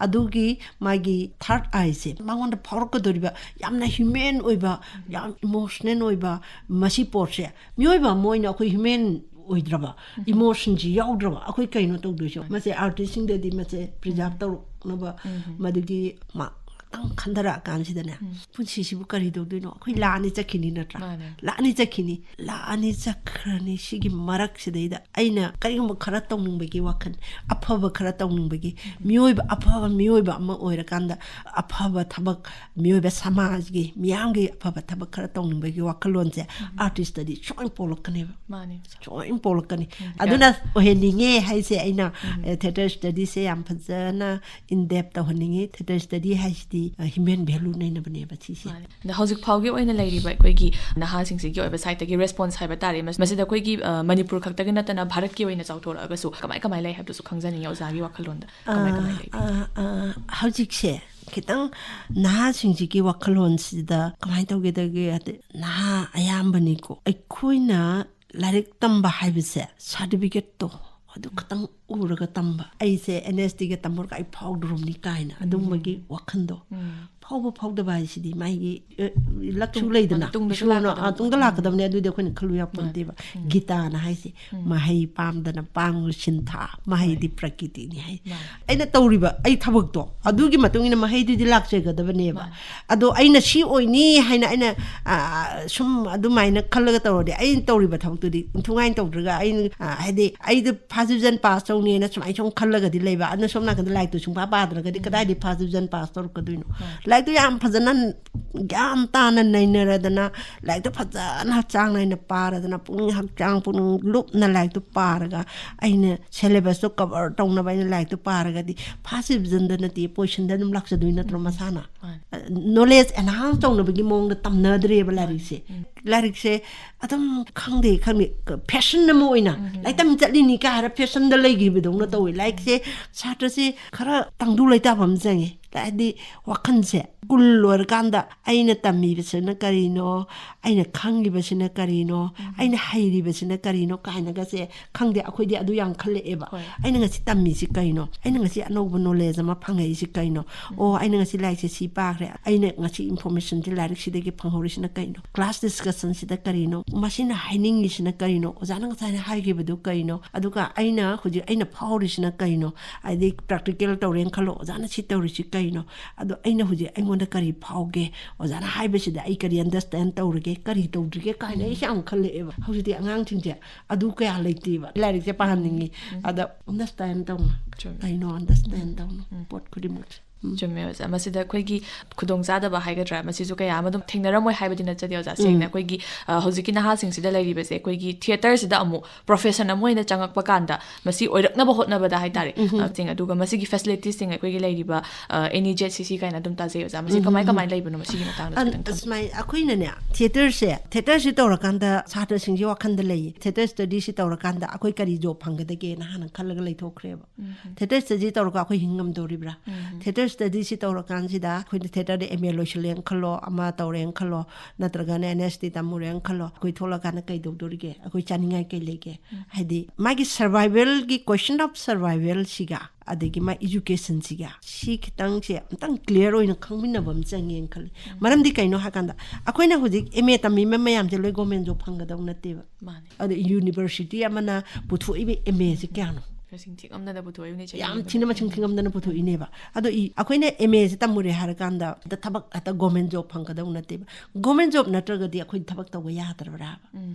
ꯑꯗꯨꯒꯤ ꯃꯥꯒꯤ ꯊꯥꯔꯠ ꯑꯥꯏꯁꯦ ꯃꯉꯣꯟꯗ ꯐꯥꯎꯔꯛꯀꯗꯧꯔꯤꯕ ꯌꯥꯝꯅ ꯍ꯭ꯌꯨꯃꯦꯟ ꯑꯣꯏꯕ, ꯌꯥꯝ ꯏꯃꯣꯁꯅꯦꯜ ꯑꯣꯏꯕ ꯃꯁꯤ ꯄꯣꯠꯁꯦ, ꯃꯤꯑꯣꯏꯕ ꯑꯃ ꯑꯣꯏꯅ ꯑꯩꯈꯣꯏ ꯍ꯭ꯌꯨꯃꯦꯟ ꯑꯣꯏꯗ꯭ꯔꯕ, ꯏꯃꯣꯁꯟꯁꯤ ꯌꯥꯎꯗ꯭ꯔꯕ ꯑꯩꯈꯣꯏ ꯀꯩꯅꯣ ꯇꯧꯗꯣꯏꯁꯦ? ꯃꯁꯦ ꯑꯥꯔꯇꯤꯁꯁꯤꯡꯗꯗꯤ ꯃꯁꯦ ꯄ꯭ꯔꯤꯖꯥꯕ ꯇꯧꯔꯛꯅꯕ, ꯃꯗꯨꯒꯤ ꯃꯥ ꯈꯤꯇꯪ ꯈꯟꯊꯔꯛꯑꯀꯥꯟꯁꯤꯗꯅꯦ, ꯄꯨꯟꯁꯤꯁꯤꯕꯨ ꯀꯔꯤ ꯇꯧꯗꯣꯏꯅꯣ? ꯑꯩꯈꯣꯏ ꯂꯥꯛꯑꯅꯤ ꯆꯠꯈꯤꯅꯤ ꯅꯠꯇ꯭ꯔꯥ? ꯃꯥꯅꯦ꯫ ꯂꯥꯛꯑꯅꯤ ꯆꯠꯈꯤꯅꯤ, ꯂꯥꯛꯑꯅꯤ ꯆꯠꯈ꯭ꯔꯅꯤ꯫ ꯁꯤꯒꯤ ꯃꯔꯛꯁꯤꯗꯩꯗ ꯑꯩꯅ ꯀꯔꯤꯒꯨꯝꯕ ꯈꯔ ꯇꯧꯅꯤꯡꯕꯒꯤ ꯋꯥꯈꯜ, ꯑꯐꯕ ꯈꯔ ꯇꯧꯅꯤꯡꯕꯒꯤ, ꯃꯤꯑꯣꯏꯕ, ꯑꯐꯕ ꯃꯤꯑꯣꯏꯕ ꯑꯃ ꯑꯣꯏꯔꯀꯥꯟꯗ ꯑꯐꯕ ꯊꯕꯛ, ꯃꯤꯑꯣꯏꯕ ꯁꯃꯥꯖꯒꯤ, ꯃꯤꯌꯥꯝꯒꯤ ꯑꯐꯕ ꯊꯕꯛ ꯈꯔ ꯇꯧꯅꯤꯡꯕꯒꯤ ꯋꯥꯈꯜꯂꯣꯟꯁꯦ ꯑꯥꯔꯇꯤꯁꯇꯗꯤ ꯁꯣꯏꯅ ꯄꯣꯛꯂꯛꯀꯅꯦꯕ꯫ ꯃꯥꯅꯦ ꯑꯣꯖꯥ꯫ ꯁꯣꯏꯅ ꯄꯣꯛꯂꯛꯀꯅꯤ꯫ ꯎꯝ꯫ ꯑꯗꯨꯅ ꯑꯣꯏꯍꯟꯅꯤꯡꯉꯦ ꯍꯥꯏꯁꯦ ꯑꯩꯅ, ꯎꯝ꯫ ꯑꯦ, ꯊꯤꯌꯦꯇꯔ ꯁ꯭ꯇꯗꯤꯁꯦ ꯌꯥꯝ ꯐꯖꯅ ꯏꯟ ꯗꯦꯞ ꯇꯧꯍꯟꯅꯤꯡꯉꯤ꯫ ꯊꯤꯌꯦꯇꯔ ꯁ꯭ꯇꯗꯤ ꯍꯥꯏꯁꯤꯗꯤ, ꯑ, ꯍ꯭ꯌꯨꯃꯦꯟ ꯚꯦꯂꯨ ꯅꯩꯅꯕꯅꯦꯕ ꯁꯤꯁꯦ꯫ ꯃꯥꯅꯦ꯫ ꯑꯗ ꯍꯧꯖꯤꯛ ꯐꯥꯎꯒꯤ ꯑꯣꯏꯅ ꯂꯩꯔꯤꯕ ꯑꯩꯈꯣꯏꯒꯤ ꯅꯍꯥꯁꯤꯡꯁꯤꯒꯤ ꯑꯣꯏꯕ ꯁꯥꯏꯠꯇꯒꯤ ꯔꯦꯁꯄꯣꯟꯁ ꯍꯥꯏꯕ ꯇꯥꯔꯦ, ꯃꯁ-, ꯃꯁꯤꯗ ꯑꯩꯈꯣꯏꯒꯤ, ꯑ, ꯃꯅꯤꯄꯨꯔ ꯈꯛꯇꯒꯤ ꯅꯠꯇꯅ ꯚꯥꯔꯠꯀꯤ ꯑꯣꯏꯅ ꯆꯥꯎꯊꯣꯔꯛꯑꯒꯁꯨ ꯀꯃꯥꯏ ꯀꯃꯥꯏ ꯂꯩ ꯍꯥꯏꯕꯗꯨꯁꯨ ꯈꯪꯖꯅꯤꯡꯉꯤ ꯑꯣꯖꯥꯒꯤ ꯋꯥꯈꯜꯂꯣꯟꯗ꯫ ꯀꯃꯥꯏ ꯀꯃꯥꯏ ꯂꯩꯕꯤ? ꯑ, ꯑ, ꯍꯧꯖꯤꯛꯁꯦ ꯈꯤꯇꯪ ꯅꯍꯥꯁꯤꯡꯁꯤꯒꯤ ꯋꯥꯈꯜꯂꯣꯟꯁꯤꯗ ꯀꯃꯥꯏꯅ ꯇꯧꯒꯦꯗꯒꯦ ꯍꯥꯏꯗꯤ, ꯅꯍꯥ ꯑꯌꯥꯝꯕꯅꯤꯀꯣ, ꯑꯩꯈꯣꯏꯅ ꯂꯥꯏꯔꯤꯛ ꯇꯝꯕ ꯍꯥꯏꯕꯁꯦ ꯁꯥꯔꯇꯤꯐꯤꯀꯦꯠꯇꯣ ꯑꯗꯨ ꯈꯛꯇꯪ ꯎꯔꯒ ꯇꯝꯕ꯫ ꯑꯩꯁꯦ ꯑꯦꯟ ꯑꯦꯁ ꯇꯤꯒ ꯇꯝꯃꯨꯔꯒ ꯑꯩ ꯐꯥꯎꯗ꯭ꯔꯣꯝꯅꯤ ꯀꯥꯏꯅ ꯑꯗꯨꯝꯕꯒꯤ ꯋꯥꯈꯜꯗꯣ꯫ ꯎꯝ꯫ ꯐꯥꯎꯕ ꯐꯥꯎꯗꯕ ꯍꯥꯏꯁꯤꯗꯤ ꯃꯥꯒꯤ, ꯑ, ꯂꯛꯁꯨ ꯇꯨꯡ-, ꯂꯩꯗꯅ, ꯑ, ꯇꯨꯡꯗꯁꯨ ꯏꯁꯣꯔꯅ, ꯑ, ꯂꯥꯛꯀꯗꯕ꯫ ꯇꯨꯡꯗ ꯎꯝ꯫ ꯂꯥꯛꯀꯗꯕꯅꯦ, ꯑꯗꯨꯗꯤ ꯑꯩꯈꯣꯏꯅ ꯈꯜꯂꯨ ꯌꯥꯄꯣꯟꯇꯦꯕ꯫ ꯎꯝ꯫ ꯒꯤꯇꯥꯅ ꯍꯥꯏꯁꯦ, ꯎꯝ꯫ "ꯃꯍꯩ ꯄꯥꯝꯗꯅ ꯄꯥꯡꯂꯨ ꯁꯤꯟꯊꯥ, ꯃꯍꯩꯗꯤ ꯃꯥꯅꯤ꯫ ꯄ꯭ꯔꯀꯤꯇꯤꯅꯤ" ꯍꯥꯏ꯫ ꯃꯥꯅꯤ꯫ ꯑꯩꯅ ꯇꯧꯔꯤꯕ ꯑꯩ ꯊꯕꯛꯇꯣ, ꯑꯗꯨꯒꯤ ꯃꯇꯨꯡ ꯏꯟꯅ ꯃꯍꯩꯗꯨꯗꯤ ꯂꯥꯛꯆꯒꯗꯕꯅꯦꯕ꯫ ꯃꯥꯅꯤ꯫ ꯑꯗꯣ ꯑꯩꯅ ꯁꯤ ꯑꯣꯏꯅꯤ ꯍꯥꯏꯅ ꯑꯩꯅ, ꯑ, ꯁꯨꯝ ꯑꯗꯨꯃꯥꯏꯅ ꯈꯜꯂꯒ ꯇꯧꯔꯗꯤ, ꯑꯩꯅ ꯇꯧꯔꯤꯕ ꯊꯕꯛꯇꯨꯗꯤ ꯏꯟꯊꯨꯉꯥꯏꯅ ꯇꯧꯗ꯭ꯔꯒ, ꯑꯩꯅ, ꯑ, ꯍꯥꯏꯗꯤ, ꯑꯩꯗ ꯐꯥꯔꯁ ꯗꯤꯕꯤꯖꯟ ꯄꯥꯁ ꯇꯧꯅꯦꯅ ꯁꯨꯃꯥꯏꯅ ꯁꯨꯝ ꯈꯜꯂꯒꯗꯤ ꯂꯩꯕ, ꯑꯗꯨꯅ ꯁꯣꯝ ꯅꯥꯀꯟꯗ ꯂꯥꯏꯔꯤꯛꯇꯨ ꯁꯨꯡꯄꯥ ꯄꯥꯗ꯭ꯔꯒꯗꯤ ꯎꯝ꯫ ꯀꯗꯥꯏꯗꯒꯤ ꯐꯥꯔꯁ ꯗꯤꯕꯤꯖꯟ ꯄꯥꯁ ꯇꯧꯔꯛꯀꯗꯣꯏꯅꯣ? ꯍꯣꯏ꯫ ꯂꯥꯏꯔꯤꯛꯇꯨ ꯌꯥꯝ ꯐꯖꯅ ꯒ꯭ꯌꯥꯟ ꯇꯥꯅ ꯅꯩꯅꯔꯗꯅ, ꯂꯥꯏꯔꯤꯛꯇꯨ ꯐꯖꯅ ꯍꯛꯆꯥꯡ ꯅꯥꯏꯅ ꯄꯥꯔꯗꯅ, ꯄꯨꯛꯅꯤꯡ ꯍꯛꯆꯥꯡ ꯄꯨꯛꯅꯤꯡ ꯂꯨꯞꯅ ꯂꯥꯏꯔꯤꯛꯇꯨ ꯄꯥꯔꯒ, ꯑꯩꯅ syllabus ꯇꯣ cover ꯇꯧꯅꯕ ꯑꯩꯅ ꯂꯥꯏꯔꯤꯛꯇꯨ ꯄꯥꯔꯒꯗꯤ, first division ꯗ ꯅꯠꯇꯦ, position ꯗ ꯑꯗꯨꯝ ꯂꯥꯛꯆꯗꯣꯏ ꯅꯠꯇ꯭ꯔꯣ ꯃꯁꯥꯅ? Knowledge enhance ꯇꯧꯅꯕꯒꯤ ꯃꯑꯣꯡꯗ ꯇꯝꯅꯗ꯭ꯔꯦꯕ ꯂꯥꯏꯔꯤꯛꯁꯦ꯫ ꯂꯥꯏꯔꯤꯛꯁꯦ ꯑꯗꯨꯝ, ꯈꯪꯗꯦ, ꯈꯪꯗꯦ, fashion ꯑꯃ ꯑꯣꯏꯅ ꯂꯥꯏꯔꯤꯛ ꯇꯝ ꯆꯠꯂꯤꯅꯤ ꯀꯥꯏ ꯍꯥꯏꯔ fashion ꯗ ꯂꯩꯈꯤꯕꯗꯧꯅ ꯇꯧꯋꯦ꯫ ꯂꯥꯏꯔꯤꯛꯁꯦ, ꯁꯥꯇ꯭ꯔꯁꯦ ꯈꯔ ꯇꯪꯗꯨ ꯂꯩꯇꯥꯕ ꯑꯃ ꯆꯪꯉꯦ꯫ ꯍꯥꯏꯗꯤ ꯋꯥꯈꯜꯁꯦ ꯀꯨꯜ ꯂꯣꯏꯔꯀꯥꯟꯗ ꯑꯩꯅ ꯇꯝꯃꯤꯕꯁꯤꯅ ꯀꯔꯤꯅꯣ, ꯑꯩꯅ ꯈꯪꯉꯤꯕꯁꯤꯅ ꯀꯔꯤꯅꯣ, ꯑꯩꯅ ꯍꯩꯔꯤꯕꯁꯤꯅ ꯀꯔꯤꯅꯣ ꯀꯥꯏꯅꯒꯁꯦ, ꯈꯪꯗꯦ, ꯑꯩꯈꯣꯏꯗꯤ ꯑꯗꯨ ꯌꯥꯝ ꯈꯜꯂꯛꯑꯦꯕ꯫ ꯑꯩꯅ ꯉꯁꯤ ꯇꯝꯃꯤꯁꯤ ꯀꯩꯅꯣ? ꯑꯩꯅ ꯉꯁꯤ ꯑꯅꯧꯕ knowledge ꯑꯃ ꯐꯪꯉꯛꯏꯁꯤ ꯀꯩꯅꯣ? ꯑꯣ, ꯑꯩꯅ ꯉꯁꯤ ꯂꯥꯏꯔꯤꯛꯁꯦ ꯁꯤ ꯄꯥꯈ꯭ꯔꯦ, ꯑꯩꯅ ꯉꯁꯤ information ꯁꯤ ꯂꯥꯏꯔꯤꯛꯁꯤꯗꯒꯤ ꯐꯪꯍꯧꯔꯤꯁꯤꯅ ꯀꯩꯅꯣ? Class discussion ꯁꯤꯗ ꯀꯔꯤꯅꯣ? ꯃꯁꯤꯅ ꯍꯥꯏꯅꯤꯡꯉꯤꯁꯤꯅ ꯀꯔꯤꯅꯣ? ꯑꯣꯖꯥꯅ ꯉꯁꯥꯏꯅ ꯍꯥꯏꯈꯤꯕꯗꯨ ꯀꯩꯅꯣ? ꯑꯗꯨꯒ ꯑꯩꯅ ꯍꯧꯖꯤꯛ ꯑꯩꯅ ꯐꯥꯎꯔꯤꯁꯤꯅ ꯀꯩꯅꯣ? ꯍꯥꯏꯗꯤ practical ꯇꯧꯔꯦꯅ ꯈꯜꯂꯣ, ꯑꯣꯖꯥꯅ ꯁꯤ ꯇꯧꯔꯤꯁꯤ ꯀꯩꯅꯣ? ꯑꯗꯣ ꯑꯩꯅ ꯍꯧꯖꯤꯛ ꯑꯩꯉꯣꯟꯗ ꯀꯔꯤ ꯐꯥꯎꯒꯦ? ꯑꯣꯖꯥꯅ ꯍꯥꯏꯕꯁꯤꯗ ꯑꯩ ꯀꯔꯤ understand ꯇꯧꯔꯒꯦ, ꯀꯔꯤ ꯇꯧꯗ꯭ꯔꯤꯒꯦ ꯀꯥꯏꯅ ꯑꯩꯁꯦ ꯌꯥꯝ ꯈꯜꯂꯛꯑꯦꯕ꯫ ꯍꯧꯖꯤꯛꯇꯤ ꯑꯉꯥꯡꯁꯤꯡꯁꯦ ꯑꯗꯨ ꯀꯌꯥ ꯂꯩꯇꯦꯕ꯫ ꯂꯥꯏꯔꯤꯛꯁꯦ ꯄꯥꯍꯟꯅꯤꯡꯉꯤ, ꯑꯗ understand ꯇꯧꯅ, ꯆꯨꯝꯃꯦ꯫ ꯀꯩꯅꯣ understand ꯇꯧꯅ ꯄꯣꯠ ꯈꯨꯗꯤꯡꯃꯛꯁꯦ꯫ ꯎꯝ꯫ ꯆꯨꯝꯃꯦ ꯑꯣꯖꯥ꯫ ꯃꯁꯤꯗ ꯑꯩꯈꯣꯏꯒꯤ ꯈꯨꯗꯣꯡꯆꯥꯗꯕ ꯍꯥꯏꯒꯗ꯭ꯔꯥ, ꯃꯁꯤꯁꯨ ꯀꯌꯥ ꯑꯃ ꯑꯗꯨꯝ ꯊꯦꯡꯅꯔꯝꯃꯣꯏ ꯍꯥꯏꯕꯗꯤ ꯅꯠꯆꯗꯦ ꯑꯣꯖꯥ꯫ ꯁꯦꯡꯅ ꯎꯝ꯫ ꯑꯩꯈꯣꯏꯒꯤ, ꯑ, ꯍꯧꯖꯤꯛꯀꯤ ꯅꯍꯥꯁꯤꯡꯁꯤꯗ ꯂꯩꯔꯤꯕꯁꯦ, ꯑꯩꯈꯣꯏꯒꯤ theatre ꯁꯤꯗ ꯑꯃꯨꯛ profession ꯑꯃ ꯑꯣꯏꯅ ꯆꯪꯉꯛꯄ ꯀꯥꯟꯗ ꯃꯁꯤ ꯑꯣꯏꯔꯛꯅꯕ ꯍꯣꯠꯅꯕꯗ ꯍꯥꯏꯇꯥꯔꯦ꯫ ꯎꯝ꯫ ꯑ, ꯁꯤꯡ-, ꯑꯗꯨꯒ ꯃꯁꯤꯒꯤ facilities ꯁꯤꯡ ꯑꯩꯈꯣꯏꯒꯤ ꯂꯩꯔꯤꯕ, ꯑ, N E Z C C ꯀꯥꯏꯅ ꯑꯗꯨꯝ ꯇꯥꯖꯩ ꯑꯣꯖꯥ꯫ ꯃꯁꯤ ꯎꯝ, ꯀꯃꯥꯏ ꯎꯝ, ꯀꯃꯥꯏꯅ ꯂꯩꯕꯅꯣ? ꯃꯁꯤꯒꯤ ꯃꯇꯥꯡꯗꯁꯨ ꯑꯟ-, ꯈꯤꯇꯪ ꯊꯝꯕꯤꯌꯨ꯫ ꯑꯁꯨꯃꯥꯏ, ꯑꯩꯈꯣꯏꯅꯅꯦ, theatre ꯁꯦ, theatre ꯁꯤ ꯇꯧꯔꯀꯥꯟꯗ ꯁꯥꯇ꯭ꯔꯁꯤꯡꯁꯤ ꯋꯥꯈꯜꯗ ꯂꯩꯌꯦ꯫ Theatre study ꯁꯤ ꯇꯧꯔꯀꯥꯟꯗ ꯑꯩꯈꯣꯏ ꯀꯔꯤ job ꯐꯪꯒꯗꯒꯦꯅ ꯍꯥꯟꯅ ꯈꯜꯂꯒ ꯂꯩꯊꯣꯛꯈ꯭ꯔꯦꯕ꯫ ꯎꯝ꯫ Theatre study ꯇꯧꯔꯒ ꯑꯩꯈꯣꯏ ꯍꯤꯡ ꯉꯝꯗꯧꯔꯤꯕ꯭ꯔꯥ? ꯎꯝ꯫ Theatre study ꯁꯤ ꯇꯧꯔꯀꯥꯟꯁꯤꯗ ꯑꯩꯈꯣꯏꯅ theatre ꯗ M A ꯂꯣꯏꯁꯤꯜꯂꯦꯅ ꯈꯜꯂꯣ, ꯑꯃ ꯇꯧꯔꯦꯅ ꯈꯜꯂꯣ, ꯅꯠꯇ꯭ꯔꯒꯅ N S T ꯇꯝꯃꯨꯔꯦꯅ ꯈꯜꯂꯣ, ꯑꯩꯈꯣꯏ ꯊꯣꯛꯂꯛꯀꯥꯟꯗ ꯀꯩꯗꯧꯗꯣꯔꯤꯒꯦ? ꯑꯩꯈꯣꯏ ꯆꯥꯅꯤꯡꯉꯥꯏ ꯀꯩ ꯂꯩꯒꯦ? ꯎꯝ꯫ ꯍꯥꯏꯗꯤ ꯃꯥꯒꯤ survival ꯒꯤ, question of survival ꯁꯤꯒ, ꯑꯗꯒꯤ ꯃꯥ education ꯁꯤꯒ, ꯁꯤ ꯈꯤꯇꯪꯁꯦ ꯑꯝꯇꯪ clear ꯑꯣꯏꯅ ꯈꯪꯃꯤꯟꯅꯕ ꯑꯃ ꯆꯪꯉꯦꯅ ꯈꯜꯂꯤ꯫ ꯎꯝ꯫ ꯃꯔꯝꯗꯤ ꯀꯩꯅꯣ ꯍꯥꯏꯀꯥꯟꯗ, ꯑꯩꯈꯣꯏꯅ ꯍꯧꯖꯤꯛ M A ꯇꯝꯃꯤꯕ ꯃꯌꯥꯝꯁꯦ ꯂꯣꯏ government job ꯐꯪꯒꯗꯧ ꯅꯠꯇꯦꯕ꯫ ꯃꯥꯅꯦ꯫ ꯑꯗ university ꯑꯃꯅ ꯄꯨꯊꯣꯛꯏꯕ M A ꯁꯦ ꯀꯌꯥꯅꯣ? ꯃꯁꯤꯡ ꯊꯤꯉꯝꯗꯅ ꯄꯨꯊꯣꯛꯏꯕꯅꯤ, ꯆꯍꯤ ꯌꯥꯝ ꯑꯃꯗ꯫ ꯊꯤꯅ ꯃꯁꯤꯡ ꯊꯤꯉꯝꯗꯅ ꯄꯨꯊꯣꯛꯏꯅꯦꯕ꯫ ꯑꯗꯣ ꯏ ꯑꯩꯈꯣꯏꯅ ꯑꯦꯝ ꯑꯦꯁꯦ ꯇꯝꯃꯨꯔꯦ ꯍꯥꯏꯔꯀꯥꯟꯗ ꯍꯦꯛꯇ ꯊꯕꯛ ꯍꯦꯛꯇ ꯒꯣꯔꯃꯦꯟ ꯖꯣꯕ ꯐꯪꯒꯗꯧ ꯅꯠꯇꯦꯕ꯫ ꯒꯣꯔꯃꯦꯟ ꯖꯣꯕ ꯅꯠꯇ꯭ꯔꯒꯗꯤ ꯑꯩꯈꯣꯏ ꯊꯕꯛ ꯇꯧꯕ ꯌꯥꯗ꯭ꯔꯕ꯭ꯔꯥ?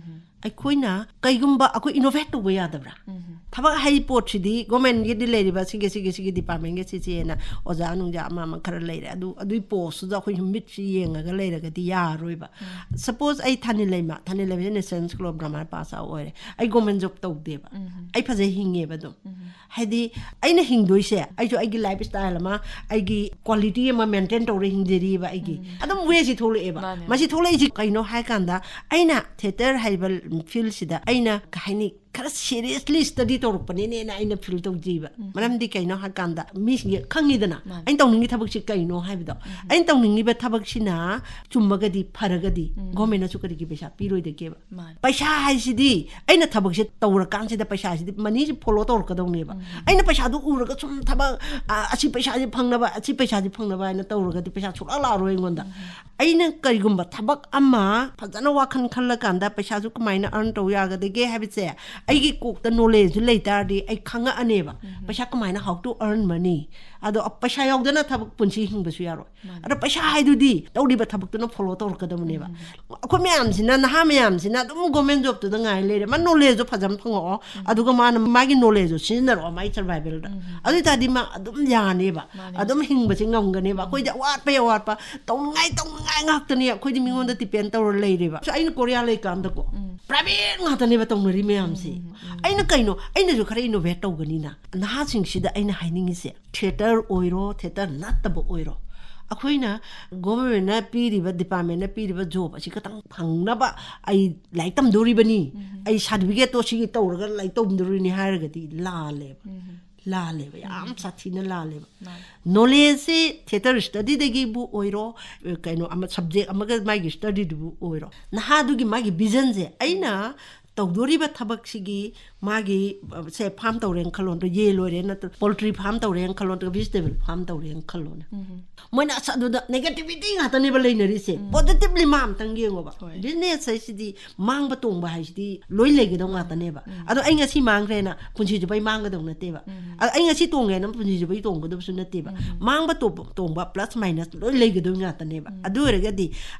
ꯑꯩꯈꯣꯏꯅ ꯀꯩꯒꯨꯝꯕ ꯑꯩꯈꯣꯏ ꯏꯅꯣꯚꯦꯠ ꯇꯧꯕ ꯌꯥꯗꯕ꯭ꯔꯥ? ꯊꯕꯛ ꯍꯥꯏ ꯄꯣꯠꯁꯤꯗꯤ ꯒꯣꯔꯃꯦꯟꯒꯤꯗꯤ ꯂꯩꯔꯤꯕ ꯁꯤꯒꯤ ꯁꯤꯒꯤ ꯁꯤꯒꯤ ꯗꯤꯄꯥꯔꯠꯃꯦꯟꯒꯤ ꯁꯤꯁꯦꯅ ꯑꯣꯖꯥ ꯅꯨꯡꯖꯥ ꯑꯃ ꯑꯃ ꯈꯔ ꯂꯩꯔꯦ꯫ ꯑꯗꯨ ꯑꯗꯨꯒꯤ ꯄꯣꯁꯇꯨꯗ ꯑꯩꯈꯣꯏ ꯃꯤꯠꯁꯤ ꯌꯦꯡꯉꯒ ꯂꯩꯔꯒꯗꯤ ꯌꯥꯔꯣꯏꯕ꯫ ꯁꯄꯣꯁ ꯑꯩ ꯊꯥꯅꯤꯂꯩꯃ, ꯊꯥꯅꯤꯂꯩꯃꯁꯦ national school of drama pass out ꯑꯣꯏꯔꯦ, ꯑꯩ ꯒꯣꯔꯃꯦꯟ ꯖꯣꯕ ꯇꯧꯗꯦꯕ꯫ ꯑꯩ ꯐꯖꯅ ꯍꯤꯡꯉꯦꯕ ꯑꯗꯨꯝ꯫ ꯍꯥꯏꯗꯤ ꯑꯩꯅ ꯍꯤꯡꯗꯣꯏꯁꯦ, ꯑꯩꯁꯨ ꯑꯩꯒꯤ ꯂꯥꯏꯐ ꯁ꯭ꯇꯥꯏꯜ ꯑꯃ, ꯑꯩꯒꯤ ꯀ꯭ꯋꯥꯂꯤꯇꯤ ꯑꯃ ꯃꯦꯟꯇꯦꯟ ꯇꯧꯔ ꯍꯤꯡꯖꯔꯤꯕ ꯑꯩꯒꯤ꯫ ꯑꯗꯨꯝ ꯋꯦꯁꯤ ꯊꯣꯛꯂꯛꯑꯦꯕ꯫ ꯃꯥꯅꯦ꯫ ꯃꯁꯤ ꯊꯣꯛꯂꯛꯏꯁꯤ ꯀꯩꯅꯣ ꯍꯥꯏ ꯀꯥꯟꯗ, ꯑꯩꯅ ꯊꯤꯌꯦꯇꯔ ꯍꯥꯏꯕ ꯐꯤꯜꯁꯤꯗ ꯑꯩꯅ ꯀꯩ ꯍꯥꯏꯅꯤ, ꯈꯔ ꯁꯤꯔꯤꯌꯁꯂꯤ ꯁ꯭ꯇꯗꯤ ꯇꯧꯔꯛꯄꯅꯤꯅꯦꯅ ꯑꯩꯅ ꯐꯤꯜ ꯇꯧꯖꯩꯕ꯫ ꯃꯔꯝꯗꯤ ꯀꯩꯅꯣ ꯍꯥꯏ ꯀꯥꯟꯗ ꯃꯤꯁꯤꯡꯁꯦ ꯈꯪꯉꯤꯗꯅ ꯃꯥꯅꯦ꯫ ꯑꯩꯅ ꯇꯧꯅꯤꯡꯉꯤ ꯊꯕꯛꯁꯤ ꯀꯩꯅꯣ ꯍꯥꯏꯕꯗꯣ꯫ ꯑꯩꯅ ꯇꯧꯅꯤꯡꯉꯤꯕ ꯊꯕꯛꯁꯤꯅ ꯆꯨꯝꯃꯒꯗꯤ, ꯐꯔꯒꯗꯤ ꯒꯣꯔꯃꯦꯟꯅꯁꯨ ꯀꯔꯤꯒꯤ ꯄꯩꯁꯥ ꯄꯤꯔꯣꯏꯗꯒꯦꯕ? ꯃꯥꯅꯦ꯫ ꯄꯩꯁꯥ ꯍꯥꯏꯁꯤꯗꯤ ꯑꯩꯅ ꯊꯕꯛꯁꯦ ꯇꯧꯔꯀꯥꯟꯁꯤꯗ ꯄꯩꯁꯥꯁꯤꯗꯤ ꯃꯅꯤꯁꯤ ꯐꯣꯂꯣ ꯇꯧꯔꯛꯀꯗꯧꯅꯦꯕ꯫ ꯑꯩꯅ ꯄꯩꯁꯥꯗꯨ ꯎꯔꯒ ꯁꯨꯝ ꯊꯕꯛ, ꯑ, ꯑꯁꯤ ꯄꯩꯁꯥꯁꯤ ꯐꯪꯅꯕ, ꯑꯁꯤ ꯄꯩꯁꯥꯁꯤ ꯐꯪꯅꯕ ꯍꯥꯏꯅ ꯇꯧꯔꯒꯗꯤ ꯄꯩꯁꯥ ꯁꯨꯡꯂꯥꯛ ꯂꯥꯛꯑꯔꯣꯏ ꯑꯩꯉꯣꯟꯗ꯫ ꯑꯩꯅ ꯀꯔꯤꯒꯨꯝꯕ ꯊꯕꯛ ꯑꯃ ꯐꯖꯅ ꯋꯥꯈꯜ ꯈꯜꯂꯀꯥꯟꯗ ꯄꯩꯁꯥꯁꯨ ꯀꯃꯥꯏꯅ ꯑꯔꯟ ꯇꯧ ꯌꯥꯒꯗꯒꯦ ꯍꯥꯏꯕꯁꯦ ꯑꯩꯒꯤ ꯀꯣꯛꯇ ꯅꯣꯂꯦꯖꯁꯨ ꯂꯩ ꯇꯥꯔꯗꯤ ꯑꯩ ꯈꯪꯉꯛꯑꯅꯦꯕ꯫ ꯄꯩꯁꯥ ꯀꯃꯥꯏꯅ, how to earn money꯫ ꯑꯗꯣ ꯄꯩꯁꯥ ꯌꯥꯎꯗꯅ ꯊꯕꯛ ꯄꯨꯟꯁꯤ ꯍꯤꯡꯕꯁꯨ ꯌꯥꯔꯣꯏ꯫ ꯑꯗꯣ ꯄꯩꯁꯥ ꯍꯥꯏꯗꯨꯗꯤ ꯇꯧꯔꯤꯕ ꯊꯕꯛꯇꯨꯅ ꯐꯣꯂꯣ ꯇꯧꯔꯛꯀꯗꯕꯅꯦꯕ꯫ ꯑꯩꯈꯣꯏ ꯃꯌꯥꯝꯁꯤꯅ, ꯅꯍꯥ ꯃꯌꯥꯝꯁꯤꯅ ꯑꯗꯨꯝ ꯒꯣꯔꯃꯦꯟ ꯖꯣꯕꯇꯨꯗ ꯉꯥꯏ ꯂꯩꯔꯦ꯫ ꯃꯥ ꯅꯣꯂꯦꯖꯇꯣ ꯐꯖꯅ ꯐꯪꯉꯛꯑꯣ, ꯑꯗꯨꯒ ꯃꯥꯅ ꯃꯥꯒꯤ ꯅꯣꯂꯦꯖꯇꯣ ꯁꯤꯖꯤꯟꯅꯔꯛꯑꯣ ꯃꯥꯒꯤ ꯁꯔꯚꯥꯏꯕꯦꯜꯗ꯫ ꯑꯗꯨ ꯑꯣꯏꯇꯥꯔꯗꯤ ꯃꯥ ꯑꯗꯨꯝ ꯌꯥꯅꯦꯕ, ꯃꯥꯅꯦ꯫ ꯑꯗꯨꯝ ꯍꯤꯡꯕꯁꯦ ꯉꯝꯒꯅꯦꯕ꯫ ꯑꯩꯈꯣꯏꯗꯤ ꯑꯋꯥꯠꯄꯩ ꯑꯋꯥꯠꯄ, ꯇꯧꯅꯤꯡꯉꯥꯏ ꯇꯧꯅꯤꯡꯉꯥꯏ ꯉꯥꯛꯇꯅꯤ꯫ ꯑꯩꯈꯣꯏꯗꯤ ꯃꯤꯉꯣꯟꯗ ꯗꯤꯄꯦꯟ ꯇꯧꯔ ꯂꯩꯔꯦꯕ꯫ ꯑꯩꯅ ꯀꯣꯔꯤꯌꯥ ꯂꯩꯀꯥꯟꯗꯀꯣ, ꯄ꯭ꯔꯥꯏꯚꯦꯠ ꯉꯥꯛꯇꯅꯦꯕ ꯇꯧꯅꯔꯤ ꯃꯌꯥꯝꯁꯦ꯫ ꯑꯩꯅ ꯀꯩꯅꯣ, ꯑꯩꯅꯁꯨ ꯈꯔ ꯏꯅꯣꯚꯦꯠ ꯇꯧꯒꯅꯤꯅ꯫ ꯅꯍꯥꯁꯤꯡꯁꯤꯗ ꯑꯩꯅ ꯍꯥꯏꯅꯤꯡꯉꯤꯁꯦ, ꯊꯤꯌꯦꯇꯔ ꯑꯣꯏꯔꯣ, ꯊꯤꯌꯦꯇꯔ ꯅꯠꯇꯕ ꯑꯣꯏꯔꯣ, ꯑꯩꯈꯣꯏꯅ ꯒꯣꯚꯔꯟꯃꯦꯟꯅ ꯄꯤꯔꯤꯕ, ꯗꯤꯄꯥꯔꯠꯃꯦꯟꯅ ꯄꯤꯔꯤꯕ ꯖꯣꯕ ꯑꯁꯤ ꯈꯛꯇꯪ ꯐꯪꯅꯕ ꯑꯩ ꯂꯥꯏꯔꯤꯛ ꯇꯝꯗꯣꯔꯤꯕꯅꯤ, ꯑꯩ ꯁꯥꯔꯇꯤꯐꯤꯀꯦꯠꯇꯣ ꯁꯤꯒꯤ ꯇꯧꯔꯒ ꯂꯥꯏꯔꯤꯛ ꯇꯧꯗꯣꯔꯤꯅꯤ ꯍꯥꯏꯔꯒꯗꯤ ꯂꯥꯜꯂꯦꯕ꯫ ꯂꯥꯜꯂꯦꯕ, ꯌꯥꯝ ꯁꯥꯊꯤꯅ ꯂꯥꯜꯂꯦꯕ꯫ ꯅꯣꯂꯦꯖꯁꯤ ꯊꯤꯌꯦꯇꯔ ꯁ꯭ꯇꯗꯤꯗꯒꯤꯕꯨ ꯑꯣꯏꯔꯣ, ꯀꯩꯅꯣ ꯑꯃ, ꯁꯕꯖꯦꯛ ꯑꯃꯒ ꯃꯥꯒꯤ ꯁ꯭ꯇꯗꯤꯗꯨꯕꯨ ꯑꯣꯏꯔꯣ, ꯅꯍꯥꯗꯨꯒꯤ ꯃꯥꯒꯤ ꯚꯤꯖꯟꯁꯦ, ꯑꯩꯅ ꯇꯧꯗꯣꯔꯤꯕ ꯊꯕꯛꯁꯤꯒꯤ ꯃꯥꯒꯤ, ꯑ, ꯁꯦ, ꯐꯥꯔꯝ ꯇꯧꯔꯦꯅ ꯈꯜꯂꯣ, ꯅꯠꯇ꯭ꯔ ꯌꯦꯟ ꯂꯣꯏꯔꯦ, ꯅꯠꯇ꯭ꯔ ꯄꯣꯜꯇ꯭ꯔꯤ ꯐꯥꯔꯝ ꯇꯧꯔꯦꯅ ꯈꯜꯂꯣ, ꯅꯠꯇ꯭ꯔꯒ ꯚꯤꯖꯤꯇꯦꯕꯜ ꯐꯥꯔꯝ ꯇꯧꯔꯦꯅ ꯈꯜꯂꯣꯅꯦ꯫ ꯃꯣꯏꯅ ꯑꯁ ꯑꯗꯨꯗ ꯅꯦꯒꯦꯇꯤꯚꯤꯇꯤ ꯉꯥꯛꯇꯅꯦꯕ ꯂꯩꯅꯔꯤꯁꯦ꯫ ꯄꯣꯖꯤꯇꯤꯚꯂꯤ ꯃꯥ ꯑꯝꯇꯪ ꯌꯦꯡꯉꯣꯕ꯫ ꯍꯣꯏ꯫ ꯕꯤꯖꯤꯅꯦꯁ ꯍꯥꯏꯁꯤꯗꯤ ꯃꯥꯡꯕ ꯇꯣꯡꯕ ꯍꯥꯏꯁꯤꯗꯤ ꯂꯣꯏ ꯂꯩꯒꯗꯧ ꯉꯥꯛꯇꯅꯦꯕ꯫ ꯑꯗꯣ ꯑꯩ ꯉꯁꯤ ꯃꯥꯡꯈ꯭ꯔꯦꯅ ꯄꯨꯟꯁꯤ ꯆꯨꯞꯄ ꯑꯩ ꯃꯥꯡꯒꯗꯧ ꯅꯠꯇꯦꯕ꯫ ꯑꯗꯣ ꯑꯩ ꯉꯁꯤ ꯇꯣꯡꯉꯦꯅ ꯄꯨꯟꯁꯤ ꯆꯨꯞꯄ ꯑꯩ ꯇꯣꯡꯒꯗꯕꯁꯨ ꯅꯠꯇꯦꯕ꯫ ꯃꯥꯡꯕ ꯇꯣꯡꯕ, ꯇꯣꯡꯕ ꯄ꯭ꯂꯁ ꯃꯥꯏꯅꯁ ꯂꯣꯏ ꯂꯩꯒꯗꯧ ꯉꯥꯛꯇꯅꯦꯕ꯫ ꯑꯗꯨ ꯑꯣꯏꯔꯒꯗꯤ